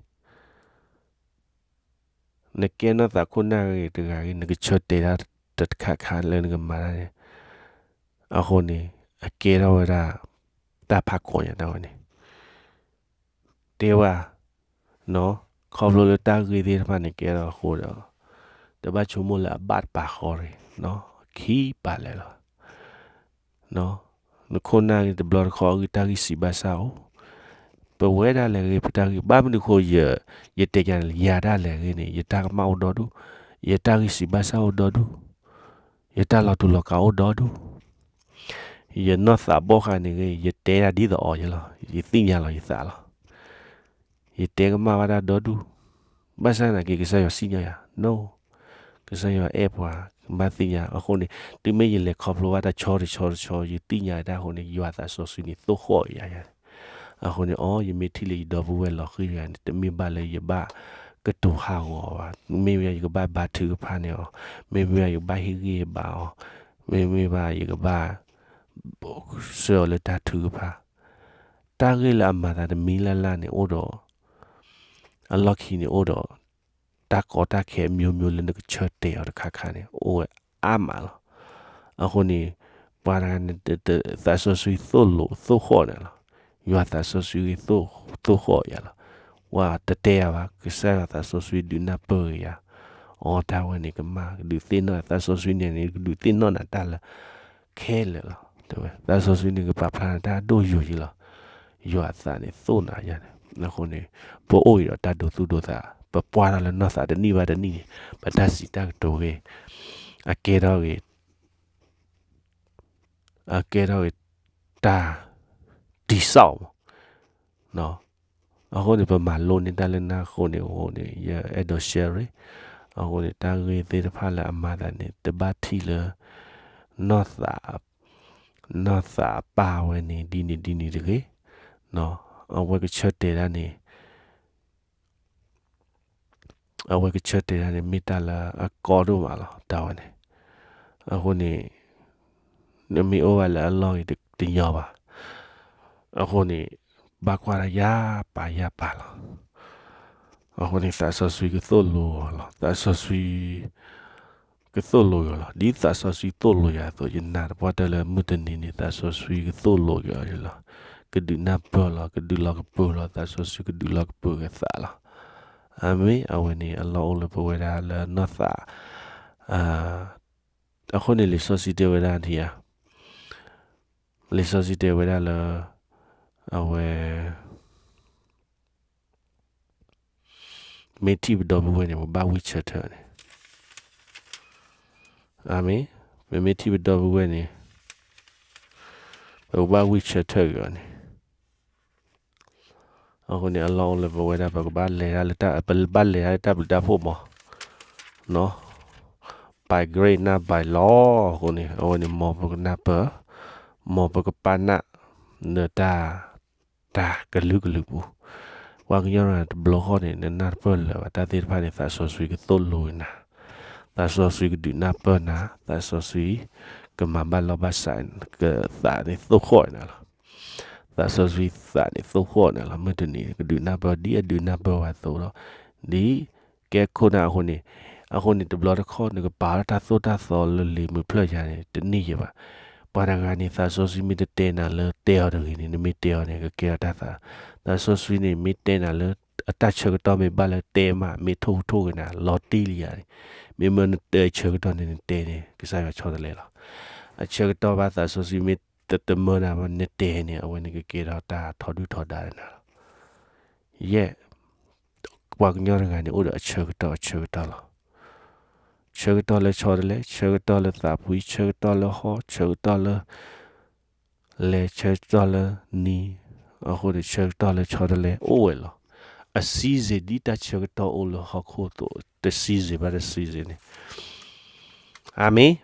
နကဲနီၢ်သးခိၣ်နၢ်ဂ့ၤတဂၤဂ့ၤ နကဆၢတဲာ်တၢ်တခါခါလၢနကမၤတၢ်န့ၣ်, အဃိန့ၣ် အကဲထီၣ်ဝဲဒၣ် တၢ်ဖးခိးညါတၢ်ဝဲန့ၣ် တဲဝဲ, ခီဖျိလၢတၢ်ဂ့ၢ်သ့ၣ်တဖၣ်န့ၣ် ကဲထီၣ်အဃိဒီး တဘၣ်ဆိကမိၣ်လၢအဘၣ်တပာ်ဃီတဂ့ၤ, ခံပာ်လဲၣ်လီၤ. နခိၣ်နၢ်ဂ့ၤ တဘျီတခီၣ်ဂ့ၤ တၢ်ဂံၢ်စၢ်ဘါစၢ်အိၣ်, ပဝဲဒၣ်လဲၣ်ဂ့ၤ ပတၢ်ဂ့ၢ် ဘၣ်မနုၤဃိ ယ, ယတဲယၤန့ၣ် ယၤဒၣ်လဲၣ်ဂ့ၤန့ၣ် ယတၢ်ကမၣ်အိၣ်ဒီဒူၣ်, ယတၢ်ဂံၢ်စၢ်ဘါစၢ်အိၣ်ဒီဒူၣ်, ယတၢ်လီၤတူာ်လီၤကာ်အိၣ်ဒီဒူၣ်, ယနီၢ်သးဘီၣ်ဃာ်န့ၣ်ဂ့ၤ ယတဲဒၣ်ဒ်သိးအီၤယလီၤ, ယသ့ၣ်ညါလီၤယသးလီၤ. ယတဲကမၣ်ဘၣ်တၢ်ဒီဒူၣ်, ဘၣ်ဆၣ်သနာ်က့ ကစၢ်ယွၤစံၣ်ညီၣ်ယၤ, နီၢ်, ကစၢ်ယွၤအဲၣ်ပှၤ, ဘၣ်သ့ၣ်ညါ, အဃိန့ၣ် တုၤမ့ၢ်ယလဲၤခီဖျိဘၣ်တဆီတဆီတဆီ ယသ့ၣ်ညါတၢ်အဃိန့ၣ် ယွၤသးစီဆှံန့ၣ် သိၣ်ဃီၣ်ယၤယၤန့ၣ်, အဃိန့ၣ် အိ ယမ့ၢ်ထံၣ်လၢယဒီပုၢ်ဝဲၢ်လီၤဃံၤတဂၤန့ၣ် တမ့ၢ်ဘၣ်လၢယဘၣ်ကတိၤဟးဂီၤအီၤဘၣ်, မ့မ့ၢ်ယကဘၣ်ဘါထုကဖၣ်န့ၢ်အီၤ, မ့မ့ၢ်ယကဘၣ်ဟ့ၣ်ဂံၢ်ဟ့ၣ်ဘါအီၤ, မ့မ့ၢ်ဘၣ်ယကဘၣ် ဆှၢအီၤလၢတၢ်ထုကဖၣ်, တၢ်ဂ့ၢ်လၢအမၤသးတမံၤလၢ်လၢ်န့ၣ်အိၣ်ဒီး, အလီၢ်ခံန့ၣ်အိၣ်ဒီး တၢ်ကီတၢ်ခဲအမျိုးမျိုးလၢနကဆၢတဲာ်အီၤတခါခါန့ၣ် အိၣ်ဝဲအါမးလီၤ. အဃိန့ၣ် ပှၤတဂၤန့ၣ် သးစီဆှံသိၣ်လိ သိၣ်ဃီၣ်န့ၣ်လီၤ. ယွၤသးစီဆှံဂ့ၤ သိၣ်ဃီၣ်ယၤလီၤ. ပှၤတတဲယၤဘၣ် ကစၢ်ယွၤသးစီဆှံဒုးနၢ်ပၢၢ်ဂ့ၤယၤ, အိ တၢ်ဝဲန့ၣ်ကမၣ် ကဒုးသ့ၣ်နီၣ် သးစီဆှံန့ၣ်န့ၣ် ကဒုးသ့ၣ်နီၣ်နၤတၢ်လၢ ခဲလၢာ်လီၤ. တဲဝဲ သးစီဆှံန့ၣ်ကပာ်ဖျါနၤတၢ်အဒိၣ်ယိာ်ယံလီၤ. ယွၤအသးန့ၣ်သိၣ်နၤယၤန့ၣ်, အဃိန့ၣ် ပအိၣ်အံၤဒီးတၢ်ဒိသူၣ်ဒိသး, ပပှၢ်ထီၣ်လၢနီၢ်သးတနံၣ်ဘၣ်တနံၣ်န့ၣ် ပတၢ်စံးတၢ်ကတိၤဂ့ၤ, အကဲထီၣ်ဂ့ၤ အကဲထီၣ်ဂ့ၤ တၢ်တံၢ်စီၣ်မး အဃိန့ၣ် ပမၤလိန့ၢ်တၢ်လၢနၢ်အဃိန့ၣ် အဃိန့ၣ် ယအဲၣ်ဒိး share ရ့ၣ်, အဃိန့ၣ် တၢ်ဂ့ၢ်သ့ၣ်တဖၣ်လၢအမၤသးန့ၣ် တဘၣ်ထံၣ်လၢ နီၢ်သး နီၢ်သးအပၢ်ဝဲန့ၣ် ဒ်န့ၣ်ဒ်န့ၣ်တဂ့ၤ, အဝဲကဆၢတဲာ်ဒၣ်န့ၣ် အဝဲကဆၢတဲာ်ဒၣ်န့ၣ် မ့ၢ်တၢ်လၢအကီဒိၣ်မးလီၤ တၢ်ဝဲန့ၣ်, အဃိန့ၣ် နမ့ၢ်အိၣ်ဘၣ်လၢအလီၢ်ဂ့ၤတညီဘၣ်. အဃိန့ၣ် ဘၣ်ကွၢ်တၢ်ယၢ်ပာ်ယၢ်ပာ်လီၤ. အဃိန့ၣ် သးစီဆှံကသိၣ်လိအီၤလီၤ. သးစီဆှံ ကသိၣ်လိက့ၤအီၤလီၤ. ဒ်သးစီဆှံသိၣ်လိယၤအသိး ယနာ်သပှၢ်တၢၢ်လၢမုၢ်တနံၤန့ၣ် သးစီဆှံကသိၣ်လိက့ၤအီၤလီၤ. ကဒုးနၢ်ပၢၢ်လီၤ, ကဒုးလီၤကပၢၤလီၤ, သးစီဆှံကဒုးလီၤကပၢၤက့ၤသးလီၤ. အၤမ့ၣ်, အဝဲန့ၣ် အလီၢ်အိၣ်လၢပဝဲဒၣ်လၢနီၢ်သး, အဃိန့ၣ် လံာ်စီဆှံတဲဝဲဒၣ်န့ၣ်ဧါ, လံာ်စီဆှံတဲဝဲဒၣ်လၢ အဝဲ မ့ၢ်ထံၣ်ပဒီပုၢ်ဝဲၢ်န့ၣ် ပဘၣ်ဝံၢ်ဆၢထၢၣ်န့ၣ်, အၤမ့ၣ်, ပမ့ၢ်ထံၣ်ပဒီပုၢ်ဝဲၢ်န့ၣ် ပကဘၣ်ဝံၢ်ဆၢထၢၣ်က့ၤအီၤန့ၣ်, အဃိန့ၣ် အလီၢ်အိၣ်လၢပဝဲဒၣ် ပကဘၣ်လဲၤတၢ်လၢတၢ်, ပဘၣ်လဲၤတၢ်လၢတၢ်ဘျုးတၢ်ဖှိၣ်မး, နီၤ, by grace not by law အဃိန့ၣ် အဝဲန့ၣ် မ်ပကနၢ်ပၢၢ်, မ်ပကပာ်နၢ် နတၢ် တၢ်ကလုာ်ကလုာ်ပူၤ, ပှၤကညီတဂၤတဘျီဃီန့ၣ် နနၢ်တပၢၢ်လၢၤဘၣ် တၢ်သ့ၣ်တဖၣ်န့ၣ် သးစီဆှံကသိၣ်လိနၤ, သးစီဆှံကဒုးနၢ်ပၢၢ်နၤ, သးစီဆှံ ကမၤဘၣ်လီၢ်ဘၣ်စး ကသးန့ၣ်သိၣ်ဃီၣ်နၤလီၤ. သးစီဆှံသးန့ၣ်သိၣ်ဃီၣ်နၤလီၤ. မုၢ်တနံၤ ကဒုးနၢ်ပၢၢ် ဒ်အဒုးနၢ်ပၢၢ်ဝဲအသိးဒီး ဒ်ကဲခိၣ်နၢ်အဃိန့ၣ်, အဃိန့ၣ် တဘျီတခီၣ် နကပာ်ထီၣ်တၢ်သိၣ်တၢ်သီလၢလံာ်မုာ်ဖျၢၣ်ယၤန့ၣ် တန့ၢ်ယဲဘၣ်. ပှၤတဂၤန့ၣ် သးစီဆှံမ့ၢ်တတဲနၤလၢတဲအီၤတဂ့ၤန့ၣ် နမ့ၢ်တဲအီၤန့ၣ် ကကဲထီၣ်တၢ်သး, သးစီဆှံန့ၣ် မ့ၢ်တဲနၤလၢ အတၢ်ဆၢကတီၢ်မ့ၢ်ဘၣ်လၢတဲမး မ့ၢ်ထိၣ်ကထိၣ်က့ၤနၤ လီၤတံၢ်လံယၤန့ၣ်, မ့မ့ၢ်နတဲဆၢကတီၢ်န့ၣ် နတဲန့ၣ် ကစၢ်ယွၤဆီတလဲလီၤ. အဆၢကတီၢ်ဘၣ်သးစီဆှံမ့ၢ်တမၢနၤ နတဲန့ၣ် အဝဲန့ၣ်ကကဲထီၣ်တၢ်ထီဒုၣ်ထီဒါနၤလီၤ. ယဲၢ်, ပှၤကညီတဂၤန့ၣ် အိၣ်ဒီးအဆၢကတီၢ် အဆၢကတီၢ်လီၤ. ဆၢကတီၢ်လၢဆီတလဲ, ဆၢကတီၢ်လၢသးဖှံ, ဆၢကတီၢ်လၢဟီၣ်, ဆၢကတီၢ်လၢ လဲၤ, ဆၢကတီၢ်လၢနံၤ, အဃိန့ၣ် ဆၢကတီၢ်လၢဆီတလဲအိၣ်ဝဲလီၤ. အ season ဒ်တၢ်ဆၢကတီၢ်အိၣ်လၢဟီၣ်ခိၣ်အသိး တ season ဘၣ်တ season န့ၣ်, အၤမ့ၣ်,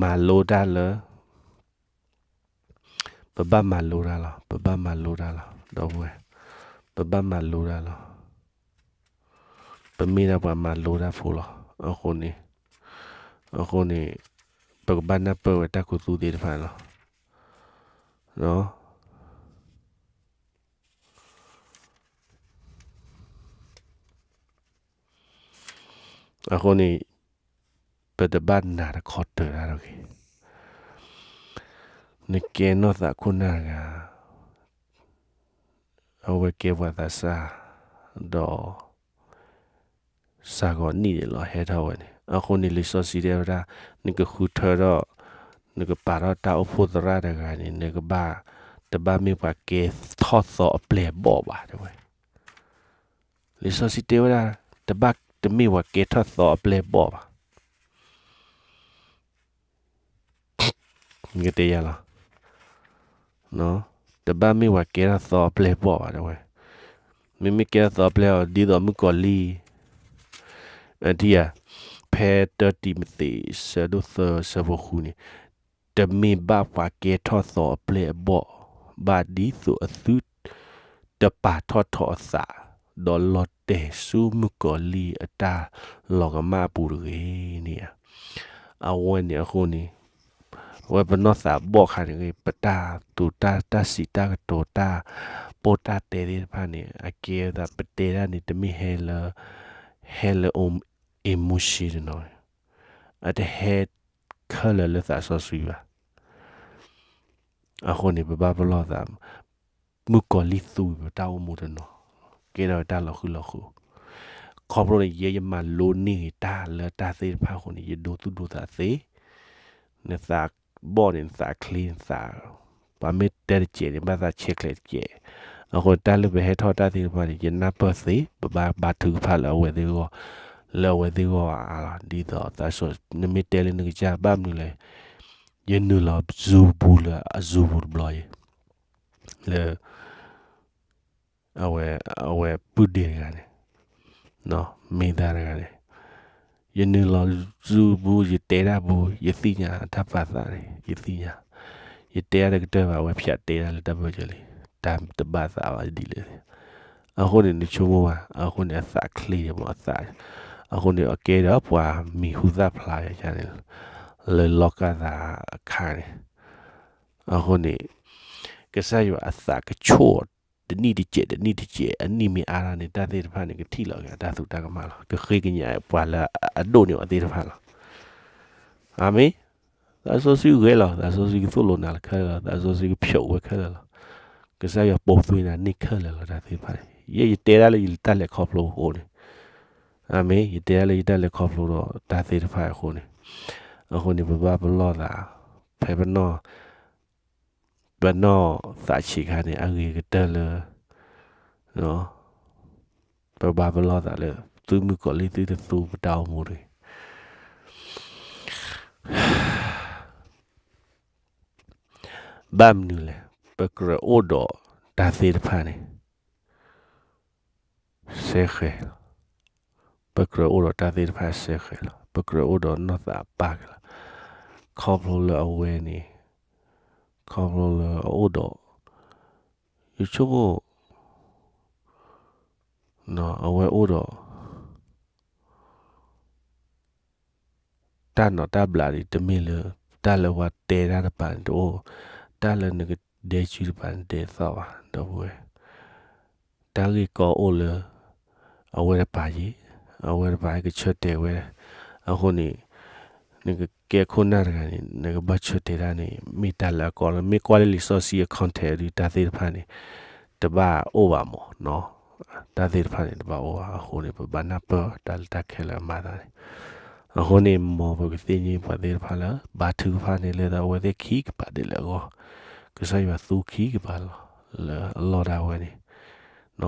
မၤလိတၢ်လၢ ပဘၣ်မၤလိတၢ်လီၤ, ပဘၣ်မၤလိတၢ်လီၤ, ဒီပုၢ်ဝဲၢ်, ပဘၣ်မၤလိတၢ်လီၤ. ပမ့ၢ်ဒၣ်ပှၤမၤလိတၢ်ဖိလီၤ. အဃိန့ၣ်, အဃိန့ၣ် ပကဘၣ်နၢ်ပၢၢ်ဝဲတၢ်ခူသူၣ်သ့ၣ်တဖၣ်လီၤ. အဃိန့ၣ် ပတဘၣ်နာ်တခီတၢၤတၢ်တဂ့ၤ. နကဲနီၢ်သးခိၣ်နၢ်တဂၤ အဝဲကဲပှၤသးစၢ်, ဒီး စှၤဂီၤနံၣ်န့ၣ်လီၤ ဟဲထီၣ်ဝဲန့ၣ်. အဃိန့ၣ် လံာ်စီဆှံတဲဝဲဒၣ် နကဃုထၢထီၣ်, နကပာ်ထီၣ်တၢ်အိၣ်ဖှိၣ်သရၣ်တဂၤန့ၣ် နကဘၣ်, တဘၣ်မ့ၢ်ပှၤကဲထီၣ်သီအပျဲၢ်အဘီၣ်ဘၣ် တဲဝဲ. လံာ်စီဆှံတဲဝဲဒၣ် တဘၣ်, တမ့ၢ်ပှၤကဲထီၣ်သီအပျဲၢ်အဘီၣ်ဘၣ်. ကတဲယၤလီၤ. တဘၣ်မ့ၢ်ပှၤကဲထီၣ်သီအပျဲၢ်အဘီၣ်ဘၣ် တဲဝဲ. မ့မ့ၢ်ကဲထီၣ်သီအပျဲၢ်အီၤ ဒ်သိးမုၣ်ကီၤလံၢ်, အထံၣ်ဧါ, ဖဲတၢတံၤမသ့း ဆၢဒိၣ်သၢ ဆၢဖိဃုန့ၣ်, တမ့ၢ်ဘၣ်ပှၤကဲထီၣ်သီအပျဲၢ်အဘီၣ်ဘၣ် ဒ်သိးအသုတပာ်ထီၣ်ထီအသး, ဒီးလီၤတဲာ်ဆူမုၣ်ကီၤလံၢ်အတၢ်လီၤကမၣ်အပူၤတဂ့ၤန့ၣ်ဧါ. အဝဲန့ၣ်အဃိန့ၣ် အဝဲပနီၢ်သးဘီၣ်ခါန့ၣ်ဂ့ၤ ပတၢ်သူတၢ် တၢ်စံးတၢ်ကတိၤ တၢ်ပိၢ်တၢ်တဲသ့ၣ်တဖၣ်န့ၣ် အကဲဝဲဒၣ် ပတဲဒၣ်န့ၣ် တမ့ၢ်ဟဲလၢ, ဟဲလၢ emotion တနီၤ, အတဟဲခဲလၢာ်လၢသးစီဆှံဘၣ်. အဃိန့ၣ် ပဘၣ်ပလီၢ်သး, မုၣ်ကီၤလံၢ်သူပတၢ်အိၣ်မူတနီၤ, ကဲထီၣ်တၢ်လီၤဃံလီၤဃိ. ခီဖျိန့ၣ် ယဲယမၤလိန့ၢ်ဂ့ၤတၢ်လၢတၢ်သ့ၣ်တဖၣ်အဃိန့ၣ် ယဒိသူၣ်ဒိသးသ့, နသးဘီၣ်န့ၣ် နသးချ့နသး, ပှၤမ့ၢ်တဲတစဲးန့ၣ် ဘၣ်သးဆဲးချဲးတစဲး. အဃိတၢ်လၢပဟဲထီၣ်တၢ်သ့ၣ်တဖၣ်န့ၣ် ယနၢ်ပၢၢ်သ့ ပဘၣ်ဘါထုကဖၣ်လၢအဝဲသ့ၣ်ဂီၢ်, လၢအဝဲသ့ၣ်ဂီၢ်အါလီၤ. ဒ်သိးသးစီ, နမ့ၢ်တဲလၢနကစၢ်ဘၣ်မနုၤလဲၣ်, ယနုာ်လီၤစူၤပူၤလၢအစူၤပူၤတဘျီအံၤ လၢ အဝဲ, အဝဲပုၢ်ဒ့တဂၤန့ၣ်, မ့ၢ်သၢတဂၤန့ၣ်, ယနုာ်လီၤစူၤပူၤ ယတဲတၢ်ပူၤ ယသ့ၣ်ညါတၢ်ပာ်သးန့ၣ် ယသ့ၣ်ညါ, ယတဲတၢ်တကတၢၢ်ဘၣ် အဝဲဖျါတဲတၢ်လၢတၢ်ပၢၢ်ကၢလံ, တၢ်တဘၣ်သးဘၣ်ဒ်လဲၣ်. အဃိန့ၣ် နဆိကမိၣ်ဘၣ်, အဃိန့ၣ် အသးချ့မး အသး, အဃိန့ၣ် အကဲဒီးပှၤမံၤဟူသၣ်ဖျါယါန့ၣ်, လၢလီၢ်ကၢ်သးအခါန့ၣ် အဃိန့ၣ် ကစၢ်ယွၤအသးကဆိၣ် တနံၣ်တစဲး တနံၣ်တစဲး အနံၣ်မ့ၢ်အါထီၣ်န့ၣ် တၢ်သ့ၣ်တဖၣ်န့ၣ် ကထံၣ်လီၤက့ၤအတၢ်သူတၢ်ကမၣ်လီၤ. ကဃ့ကညးပှၤလၢအဒိၣ်န့ၢ်အီၤသ့ၣ်တဖၣ်လီၤ. အၤမ့ၣ်. သးစီဆှံဂဲၤလီၤ, သးစီဆှံကသိၣ်လိနၤခဲလၢာ်လီၤ, သးစီဆှံကဖျိးဝဲခဲလၢာ်လီၤ. ကစၢ်ယွၤပိာ်သွံနၤန့ၢ်ခဲလၢာ်လီၤ တၢ်သ့ၣ်တဖၣ်န့ၣ်. ယဲယတဲဒၣ်လၢယတၢ်လဲၤခီဖျိအဃိန့ၣ်, အၤမ့ၣ်, ယတဲဒၣ်လၢယတၢ်လဲၤခီဖျိဒီးတၢ်သ့ၣ်တဖၣ်အဃိန့ၣ်, အဃိန့ၣ် ပဘၣ်ပလီၢ်သး, ဖဲပနီၢ် ပနီၢ်သးဆံးခါန့ၣ် အဂ့ၤကတၢၢ်လၢ ပဘၣ်ပလီၢ်သးလၢ သုမုၣ်ကီၤလံၢ်သုတသူပတၢ်အိၣ်မူတဂ့ၤ. ဘၣ်မနုၤလဲၣ်, ပကြၢးအိၣ်ဒီးတၢ်သ့ၣ်တဖၣ်န့ၣ် စဲဃဲၤလီၤ. ပကြၢးအိၣ်ဒီးတၢ်သ့ၣ်တဖၣ်စဲဃဲၤလီၤ. ပကြၢးအိၣ်ဒီးနီၢ်သးပၢ်က့ၤလီၤ. ခီဖျိလၢအဝဲန့ၣ်, ခီဖျိလၢအအိၣ်ဒီး, ယဆိကမိၣ်, အဝဲအိၣ်ဒီး တၢ်နီၢ်တၢ်ဘျးဒ်တမ့ၢ်လၢ တၢ်လၢပှၤတဲတၢ်တပၤန့ၣ်တအိၣ်, တၢ်လၢနကဒဲစုတပၤန့ၣ်ဒဲသီၣ်ဘၣ် ဒီပုၢ်ဝဲၢ်, တၢ်ဂ့ၢ်ကီအိၣ်လၢ အဝဲတပၤယံၤ, အဝဲတပၤကဆၢတဲာ်ဝဲ, အဃိန့ၣ် နကကဲခိၣ်နၢ်တဂၤန့ၣ် နကဘၣ်ဆၢတဲာ်တၢ်န့ၣ် မ့ၢ်တၢ်လၢအကီလီၤ. မ့ၢ်ကွၢ်လၢလံာ်စီဆှံအ context ဒ်တၢ်သ့ၣ်တဖၣ်န့ၣ် တဘၣ်အိၣ်ဘၣ်မး, တၢ်သ့ၣ်တဖၣ်န့ၣ် တဘၣ်အိၣ်ဘၣ်. အဃိန့ၣ် ပဘၣ်နၢ်ပၢၢ်တၢ်လၢတၢ်ခဲလၢာ်အမၤသးန့ၣ်, အဃိန့ၣ် မ်ပကသ့ၣ်ညါပှၤသ့ၣ်တဖၣ်လၢ ဘါထုကဖၣ်န့ၣ် လၢအဝဲသ့ၣ်ခံကပၤဒ်လဲၣ်အဂီၢ်, ကစၢ်ယွၤသူခံကပၤလီၤ လၢအလီၢ်ဒၣ်ဝဲန့ၣ်,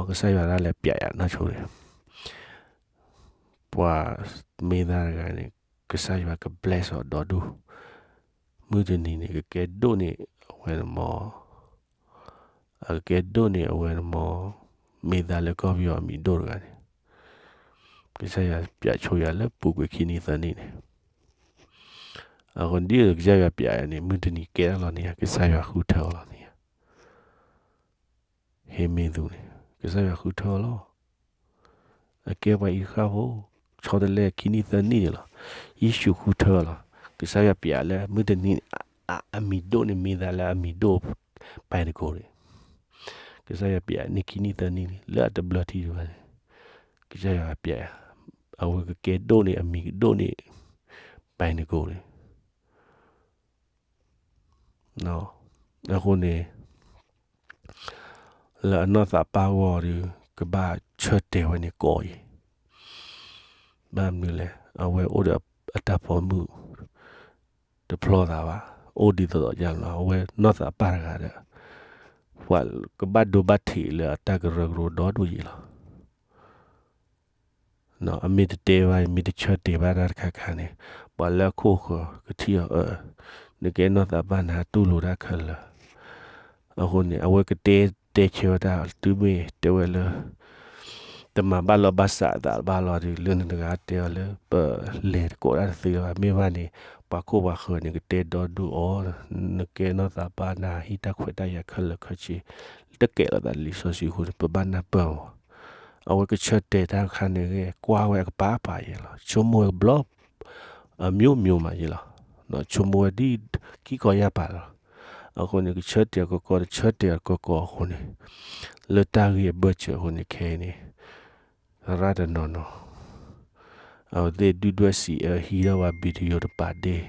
ကစၢ်ယွၤဒၣ်လဲာ်ပျးယၤနီၢ်ဆိန့ၣ် ပှၤမ့ၢ်သးတဂၤန့ၣ် ကစၢ်ယွၤက bless အီၤဒီဒူၣ်, မုၢ်တနံၤန့ၣ် ကကဲဒိၣ်န့ၢ်အဝဲန့ၣ်မး, အကကဲဒိၣ်န့ၢ်အဝဲန့ၣ်မး, မ့ၢ်သးလၢကီၢ်ပယီၤအမံၤဒိၣ်တဂၤန့ၣ်, ကစၢ်ယွၤပျးဆိယၤလၢပူၤကွံာ်ခံနံၤသၢနံၤန့ၣ်, အဃိဒ်သိးကစၢ်ယွၤပျးယၤန့ၣ် မုၢ်တနံၤကဲထီၣ်လီၤန့ၣ်ယၤ ကစၢ်ယွၤဃုထၢအီၤလီၤန့ၣ်ယၤ ဟ့ၣ်မ့ၢ်သူန့ၣ် ကစၢ်ယွၤဃုထၢအီၤလီၤ. အကဲပှၤအံၤဃၣ်ဖိ, ဆီတလဲခံနံၣ်သၢနံၣ်န့ၣ်လီၤ. ယ့ၣ်ၡူးဃုထၢအီၤလီၤ. ကစၢ်ယွၤပျးလၢမုၢ်တနံၤန့ၣ် အမံၤဒိၣ်န့ၣ် မ့ၢ်သးလၢအမံၤဒိၣ် ပှဲၤတကိးန့ၣ်, ကစၢ်ယွၤပျးန့ၢ်ခံနံၣ်သၢနံၣ်န့ၣ် လၢအတဘျၢထံတဘၣ်န့ၣ်, ကစၢ်ယွၤပျး, အဝဲကကဲဒိၣ်န့ၢ် အမံၤကဒိၣ်န့ၢ် ပှဲၤတကိးန့ၣ် အဃိန့ၣ် လၢအနီၢ်သးပၢ်ဂီၢ်ဒီး ကဘၣ်ဆၢတဲာ်ဝဲန့ၣ်ကိးအံၤ, ဘၣ်မနုၤလဲၣ် အဝဲအိၣ်ဒီးအတၢ်ပိာ်မုၣ် တဖျီသးဘၣ်, အိၣ်ဒ်သိးသိးယါလီၤ အဝဲနီၢ်သးပၢ်တဂၤဒီး ပှၤကဘၣ်ဒိဘၣ်ထံးလၢအတၢ်ကရၢကရိဒီဒူၣ်ယံၤလီၤ. အမ့ၢ်တတဲဘၣ် မ့ၢ်တဆၢတဲာ်ဘၣ်တၢ်တခါခါန့ၣ် ပှၤလၢအခိၣ်ဃၢၤကထံၣ်အီၤ အၢ နကဲနီၢ်သးပၢ်နၤတူၢ်လိာ်တၢ်ခဲလၢာ်. အဃိန့ၣ် အဝဲကတဲတဲဆၢဝဲတၢ် တုၤမ့ၢ်တဲဝဲလၢ တမၤဘၣ်လီၤဘၣ်စးအသးဘၣ်လီၤဒီး လၢနတဂၤတဲအီၤလၢ ပလဲၤတကိးတၢ်တသ့လၢၤဘၣ် မ့ၢ်ဘၣ်န့ၣ် ပှၤခိၣ်ပှၤဃၢၤန့ၣ် ကတဲဒီဒူၣ်အီၤ နကဲနီၢ်သးပၢ်နၤဟံးတၢ်ခွဲးတၢ်ယာ်ခဲလၢာ်ခဲဆ့ တကဲလီၤသးလံာ်စီဆှံအဃိန့ၣ် ပဘၣ်နၢ်ပၢၢ်အီၤ. အဝဲကဆၢတဲာ်တၢ်တခါန့ၣ်ဂ့ၤ ကွၢ်ဝဲအကပၤပၤယဲလီၤ ဆိကမိၣ်ဝဲဘျီ အမျိုးမျိုးမးယဲလီၤ. ဆိကမိၣ်ဝဲဒ်ခံကီၢ်ယၢ်ပၤလီၤ. အဃိန့ၣ် ကဆၢတဲာ်ကီကီ တဆၢတဲာ်ကီကီအဃိန့ၣ် လၢတၢ်ဂ့ၢ်အဘၢၣ်စၢၤအဃိန့ၣ်ခဲအံၤန့ၣ် သရၣ်တနီၤနီၤ အဝဲသ့ၣ်ဒုၣ်ဒွဲၣ်စံးအၢ ဟံးထီၣ်ဝဲ video တပာ်ဒ့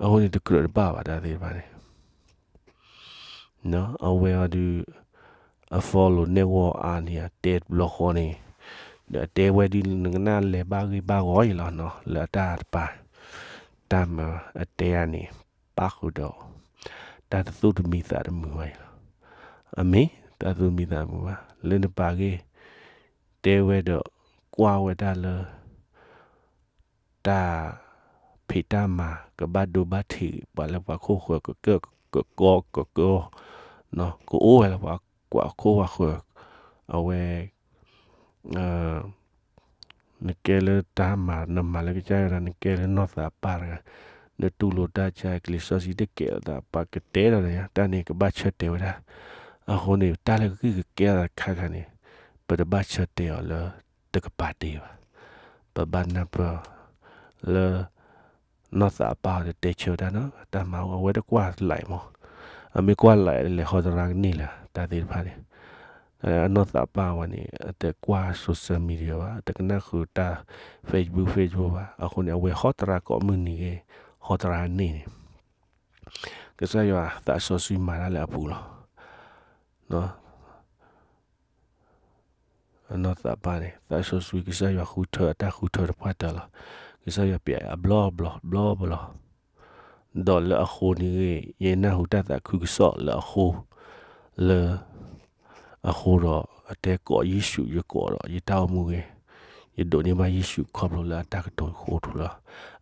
အဃိန့ၣ် တကြၢးတဘၣ်ဘၣ်တၢ်သ့ၣ်တဖၣ်န့ၣ် အဝဲအီၤဒုး အ follow network အါန့ၢ် အတဲတဘျီဃီန့ၣ် ဒီးအတဲဝဲဒုး နကနၣ်လဲၤဘၣ်ဂ့ၢ်ဘၣ်ဂီၤအံၤလီၤနီၤ လၢအတၢ်တပၤ တၢ်မၤအတဲအါန့ၣ် ပၣ်ဃုာ်ဒီး တၢ်တသူၣ်တမံသးတမုာ်ဘၣ်အံၤလီၤ. အမ့ၢ်တၢ်သူၣ်မံသးတမုာ်ဘၣ် လၢနပာ်ဂ့ၢ် တဲဝဲဒီး ကွၢ်ဝဲဒၣ်လၢ တၢ်ဖံးတၢ်မၤ ကဘၣ်ဒိဘၣ်ထံး ပှၤလၢပှၤခိၣ်ဃၢၤကကၢၢ်ကကီကကီ ကအိၣ်ဝဲလၢပှၤခိၣ်ပှၤဃၢၤ အဝဲ နကဲလၢတၢ်မၤ နမၤလၢကစၢ်ယွၤတၢ် နကဲလၢနီၢ်သးပၢ်တဂၤ နတူၢ်လိာ်တၢ်ကစၢ်ယွၤ ကလံၤစီဆှံတကဲလီၤသး ပှၤကတဲဒီး တၢ်န့ၣ်ကဘၣ်ဆၢတဲာ်ဝဲဒၣ်. အဃိန့ၣ် တၢ်လၢကဂံၢ်ကကဲထီၣ်သးတခါခါန့ၣ် ပတဘၣ်ဆၢတဲာ်အီၤလၢတကပၤဒ့ဘၣ်. ပဘၣ်နၢ်ပၢၢ်လၢ အနီၢ်သးပၢ်အီၤတတဲဆၢတၢ်နီတမံၤ, အဝဲတကွၢ် live မး, အမ့ၢ်ကွၢ် live လဲၤဟီတရါကန့ၢ်လၢၤ တၢ်သ့ၣ်တဖၣ်န့ၣ်, အနီၢ်သးပၢ်ဝဲန့ၣ် အတကွၢ် social media ဘၣ်, တကနၣ်ဃုာ်တၢ် Facebook Facebook ဘၣ်, အဃိန့ၣ် အဝဲဟီတရါကိးမုၢ်နံၤဂ့ၤ, ဟီတရါန့ၣ်န့ၣ် ကစၢ်ယွၤသးစီဆှံမၤတၢ်လၢအပူၤလီၤ. အနီၢ်သးပၢ်န့ၣ် သးစီဆှံကစၢ်ယွၤဃုထၢအတၢ်ဃုထၢတပှၢ်တၢၢ်လီၤ. ကစၢ်ယွၤပျဲအဘျီဘျီ ဘျီဘျီ, ဒီးလၢအဃိန့ၣ်ဂ့ၤ ယနၢ်ဟူတၢ်သးခုကစီၣ်လၢအဃိ, လၢ အဃိဒီး အတဲကိးယ့ၣ်ၡူး ယကိးဒီးယတၢ်အိၣ်မူဂ့ၤ, ယဒိးန့ၢ်ဘၣ်ယ့ၣ်ၡူးခီဖျိလၢအတၢ်ကတိၤဃိထူလီၤ.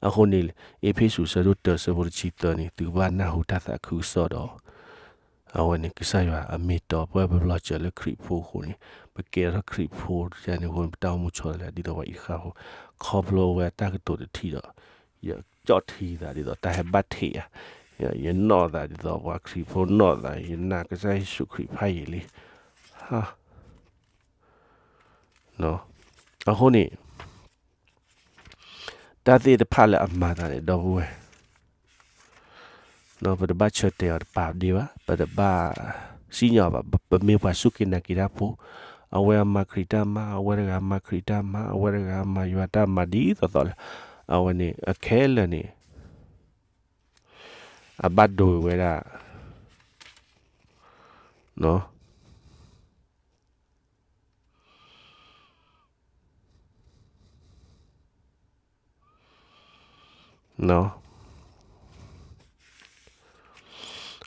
အဃိန့ၣ် အ့းဖ့းစူး ဆၢဒိၣ်တၢ ဆၢဖိတဆံသၢန့ၣ် သုကဘၣ်နၢ်ဟူတၢ်သးခုကစီၣ်ဒီး အဝဲန့ၣ် ကစၢ်ယွၤအမ့ၢ်တီပှၢ်ပဘျီစၢၤလၢခရံာ်ဖိအဃိန့ၣ်, ပကဲထီၣ်ခရံာ်ဖိယၤန့ၣ်အဃိန့ၣ် ပတၢ်အိၣ်မူဆီတလဲ ဒ်သိးပှၤအံၤဃၣ်ဖိ, ခီဖျိအဝဲအတၢ်ကတိၤတထံၣ်ဒီး ယကၠီၣ်ထံသးဒ်သိးတၢ်ဟဲဘၣ်ထံးဧါ, ယနီၣ်သးဒ်သိးပှၤခရံာ်ဖိနီၣ်သး, ယနာ်ကစၢ်ယ့ၣ်ၡူးခရံာ်ဖးယံာ်လံ. အဃိန့ၣ် တၢ်သ့ၣ်တဖၣ်လၢအမၤသးန့ၣ် ဒီပုၢ်ဝဲၢ်, ပတဘၣ်ဆၢတဲာ်အီၤတပာ်ဒ့ဘၣ်, ပတဘၣ်စံၣ်ညီၣ်ဘၣ်, ပမ့ၢ်ပှၤစူၢ်က့ၤနာ်က့ၤတၢ်ဖိ, အဝဲအမၤခရံာ်တၢ်မၤ, အဝဲတဂၤမၤခရံာ်တၢ်မၤ, အဝဲတဂၤမၤယွၤတၢ်မၤဒ်သိးသိးလၢ, အဝဲန့ၣ် အခဲလၢာ်န့ၣ် အဘၣ်ဒိဝဲဒၣ်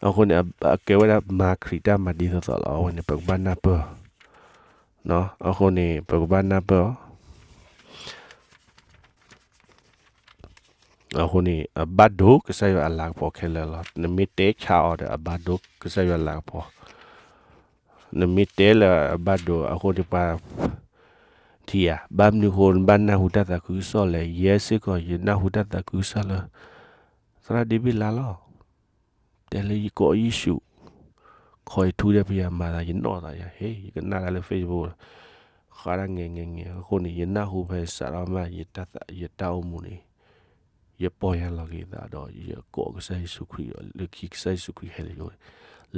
အဃိန့ၣ် အကဲဝဲဒၣ်မၤခရံာ်တၢ်မၤဒ်သိးသိးလီၤ. အဝဲန့ၣ် ပကဘၣ်နၢ်ပၢၢ်, အဃိန့ၣ် ပကဘၣ်နၢ်ပၢၢ်အီၤ အဃိန့ၣ် အဘၣ်ဒိကစၢ်ယွၤအလၤကပီၤခဲလၢာ်လီၤ. နမ့ၢ်တဲဆါအီၤဒီး အဘၣ်ဒိကစၢ်ယွၤလၤကပီၤ, နမ့ၢ်တဲလၢအဘၣ်ဒိ အဃိန့ၣ်ပှၤ ထံၣ်ဧါ, ဘၣ်မနုၤအဃိ နဘၣ်နၢ်ဟူတၢ်သးခုကစီၣ်လဲၣ်. ယဲစ့ၢ်ကီး ယနၢ်ဟူတၢ်သးခုကစီၣ်လၢ သရၣ်ဒ့ဘ့ၣ်လါလီၤ. တဲလၢယကိးယ့ၣ်ၡူး ခိးယထူဒီးပယီၤမၤသး ယနီၣ်သးယၤ ဟ့ၣ် ယကနၣ်တၢ်လၢ Facebook လီၤ. ဃးတၢ်ငဲၤငဲၤငဲၤ အဃိန့ၣ် ယနၢ်ဟူဖဲစးထီၣ်မး ယတၢ်အိၣ်မူန့ၣ် ယပီၢ်ယၢ်လီၤက့ၤသးဒီး ယကိးကစၢ်ယ့ၣ်ၡူးခရံာ်ဒီး လၢခံကစၢ်ယ့ၣ်ၡူးခရံာ်ဟဲလၢယအိၣ်န့ၣ်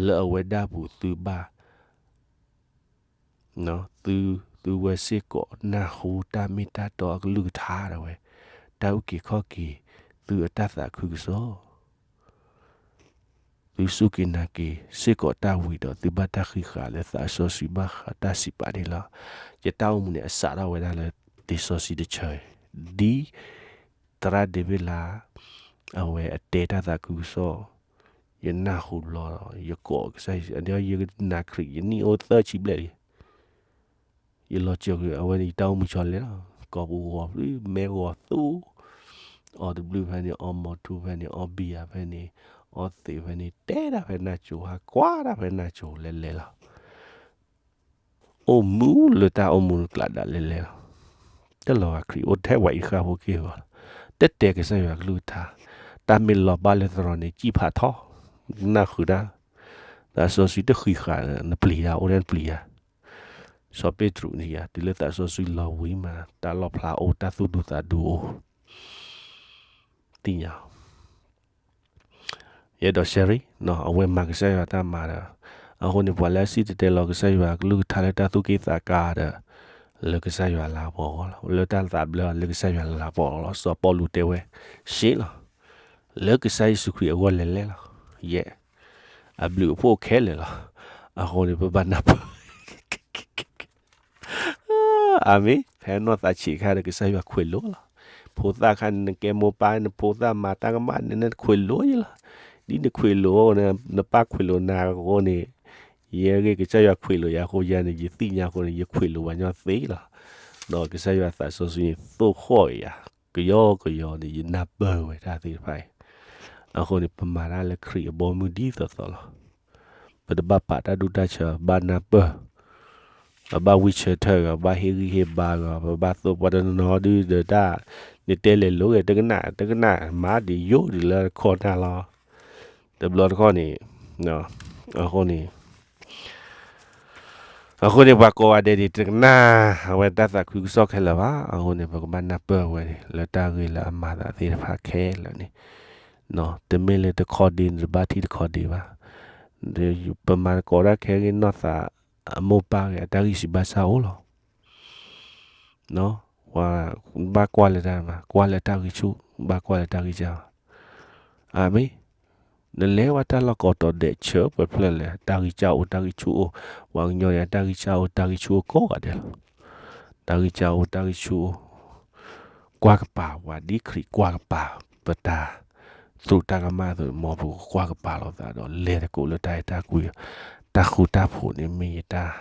လၢအဝဲဒၣ်ပူၤသုဘၣ် သု သုဝဲစ့ၢ်ကီးနၢ်ဟူတၢ်မ့ၢ်တၢ်တီအကလုၢ်ကထါဒၣ်ဝဲ တၢ်အုၣ်က့ၤခီၣ်က့ၤ သုအတၢ်သးခုကစီၣ် သုစူၢ်က့ၤနာ်က့ၤစ့ၢ်ကီးတၢ်ဝံၤဒီး သုဘၣ်တၢ်ဃံးဃာ်လၢသးစီဆှံဘၣ်ဃးတၢ်စံးပာ်န့ၣ်လီၤ. ယတၢ်အိၣ်မူန့ၣ် အစးထီၣ်ဝဲဒၣ်လၢလံာ်စီဆှံတဆၢအံၤ ဒ်သရၣ်ဒ့ဘ့ၣ်လါ အဝဲအတဲတၢ်သးခုကစီၣ် ယနၢ်ဟူဘျီဒီး ယကိးကစၢ်ယ့ၣ်ၡူး ယနာ်ခရံာ် ယနံၣ်အိၣ်သၢဆံဘျဲၣ်လံ ယလီၤစၢၤကွံာ် အဝဲန့ၣ် ယတၢ်အိၣ်မူဆီလဲၣ်လီၤ. ကိာ်ပူၤဂီၤဖျုး မဲဂီၤသူ အီၣ်တဘျုးဖဲန့ၣ် အီမီၤထူဖဲန့ၣ် အီဘံယၤဖဲန့ၣ် အီသံးဖဲန့ၣ် တဲတၢ်ဖဲနၢ်ကၠိ ဟးကွၢ်တၢ်ဖဲနၢ်ကၠိလဲၤလဲၤလီၤ. အိၣ်မူလၢတၢ်အိၣ်မူကျးဒၣ်လဲၤလဲၤလီၤ. တလီၤဂာ်ခရံာ်အိၣ်ထဲပှၤအံၤဃၣ်ဖိက့ၢ်ဂီၤလီၤ. တတဲာ်ကစၢ်ယွၤကလုၢ်ကထါ, တၢ်မ့ၢ်လီၤဘၣ်လၢသရိာ်န့ၣ် စံၣ်ဖးထီ, နၢ်ဃုာ်တၢ်, သးစီဆှံတဃံးဃာ် နပျံၤတၢ် အိၣ်ထဲနပျံၤတၢ် စီၤပ့းတရူးန့ၣ်ယၤ တုၤလၢသးစီဆှံလီၤဝံၤမး တၢ်လီၣ်ဖျါအိၣ် တၢ်သူၣ်ဒူသးဒူအိၣ် သ့ၣ်ညါ ယအဲၣ်ဒိး share အဝဲမၤကစၢ်ယွၤတၢ်မၤဒီး အဃိန့ၣ် ပှၤလၢအစံၣ်တဲၤတဲလီၤကစၢ်ယွၤကလုၢ်ကထါလၢတၢ်သူၣ်က့ၣ်သးကါဒီး လၢကစၢ်ယွၤလၤကပီၤအဂီၢ်လီၤ. လၢတၢ်သးဘျၢအီၤလၢကစၢ်ယွၤလၤကပီၤအဂီၢ်လီၤ. စီၤပီလူးတဲဝဲ ရှဲလီၤ လၢကစၢ်ယ့ၣ်ၡူးခရံာ်အဂီၢ်လဲၤလဲၤလီၤ. ယဲၢ် အဘျုးအဖှိၣ်ခဲလၢာ်လီၤ. အဃိန့ၣ် ပဘၣ်နၢ်ပၢၢ် အၤမ့ၣ်, ဖဲနီၢ်သးဆံးခါဒီး ကစၢ်ယွၤခွဲးလိလီၤ. ဖိသၣ်ခါန့ၣ် နကဲမိၢ်ပၢ် နဖိသၣ်မၤတၢ်ကမၣ်န့ၣ် နခွဲးလိယလီၤ. ဒ်နခွဲးလိအဃိန့ၣ် နပၢ်ခွဲးလိနၤအဃိန့ၣ် ယဲဂ့ၢ်ကစၢ်ယွၤခွဲးလိယၤအဃိ ယၤန့ၣ် ယသ့ၣ်ညါအဃိန့ၣ် ယခွဲးလိပှၤညီသ့လီၤ. ဒီးကစၢ်ယွၤသးစီဆှံန့ၣ် သိၣ်ဃီၣ်က့ၤယၤ ကယီကယီန့ၣ် ယနၢ်ပၢၢ်ဝဲတၢ်သ့ၣ်တဖၣ်အံၤ. အဃိန့ၣ် ပမၤတၢ်လၢခရံာ်အဘီအမုၢ်ဒ်သိးသိးလီၤ. ပတဘၣ်ပာ်တၢ်ဒူၣ်တၢ်ဆၢ ဘၣ်နၢ်ပၢၢ်, ဘၣ်ဝံဆၢထၢၣ်ဂီၤ, ဘၣ်ဟ့ၣ်ဂံၢ်ဟ့ၣ်ဘါဂီၤ, ပဘၣ်သိၣ်ပှၤတနီၤဒုဒီးတၢ်, နတဲလဲၤလိၤဂ့ၤ တကနၣ် တကနၣ် မၤဒံးယိၣ်ဒံးလၢခီၣ်နၢ်လီၤ. တဘျီတခီၣ်န့ၣ်, အဃိန့ၣ် အဃိန့ၣ် ပှၤကိးဂၤဒဲးန့ၣ် တကနၣ်ဝဲတၢ်သးခုကစီၣ်ခဲလၢာ်ဘၣ်. အဃိန့ၣ် ပကဘၣ်နၢ်ပၢၢ်ဝဲန့ၣ် လၢတၢ်ဂ့ၢ်လၢအမၤသးသ့ၣ်တဖၣ်ခဲလၢာ်န့ၣ်, တမ့ၢ်လၢတခီဒ့န့ၣ် တဘၣ်ထံၣ်တခီဒ့ဘၣ်. ပမၤသကိးတၢ်ခဲဂ့ၤနီၢ်သး အမိၢ်ပၢ်ဂ့ၤ အတၢ်ဂံၢ်စၢ်ဘါစၢ်အိၣ်လီၤ. ဘၣ်ကွၢ်လၢတၢ်မၤ ကွၢ်လၢတၢ်ဂံၢ်ဆူၣ် ဘၣ်ကွၢ်လၢတၢ်ဂံၢ်စၢ်ဘၣ်. အၤမ့ၣ်. နလဲၤဝဲတၢ်လီၢ်ကိးတီၤဒဲးဆၢပှဲၤဖျၢၣ်လဲၣ် တၢ်ဂံၢ်စၢ်အိၣ်တၢ်ဂံၢ်ဆူၣ်အိၣ်, ပှၤကညီန့ၣ် တၢ်ဂံၢ်စၢ်အိၣ်တၢ်ဂံၢ်ဆူၣ်အိၣ်ကိးဂၤဒဲးလီၤ. တၢ်ဂံၢ်စၢ်အိၣ်တၢ်ဂံၢ်ဆူၣ်အိၣ်, ကွၢ်ကပၤပှၤဒ်ခရံာ်ကွၢ်ကပၤ ပတၢ် သူၣ်တၢ်ကမၣ်အသိး မ်ပကကွၢ်ကပၤလိာ်သးဒီး လဲၤသကိးလၢတၢ်အဲၣ်တၢ်ကွံ, တၢ်ဃူတၢ်ဖိးန့ၣ်မ့ၢ်ယတၢ်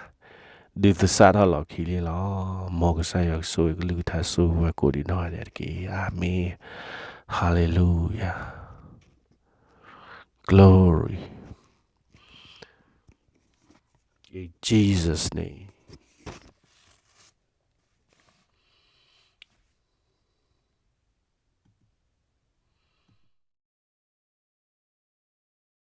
ဒုးသဆၣ်ထီၣ်လီၤခံလံလီၤ. မ်ကစၢ်ယွၤကဆိၣ်ဂ့ၤ ကလုၢ်ကထါဆိၣ်ဂ့ၤဝဲကိးဒံးနီၢ်ဂၤဒဲးတက့ၢ်. အၤမ့ၣ်. Hallelujah. Glory. In Jesus' name.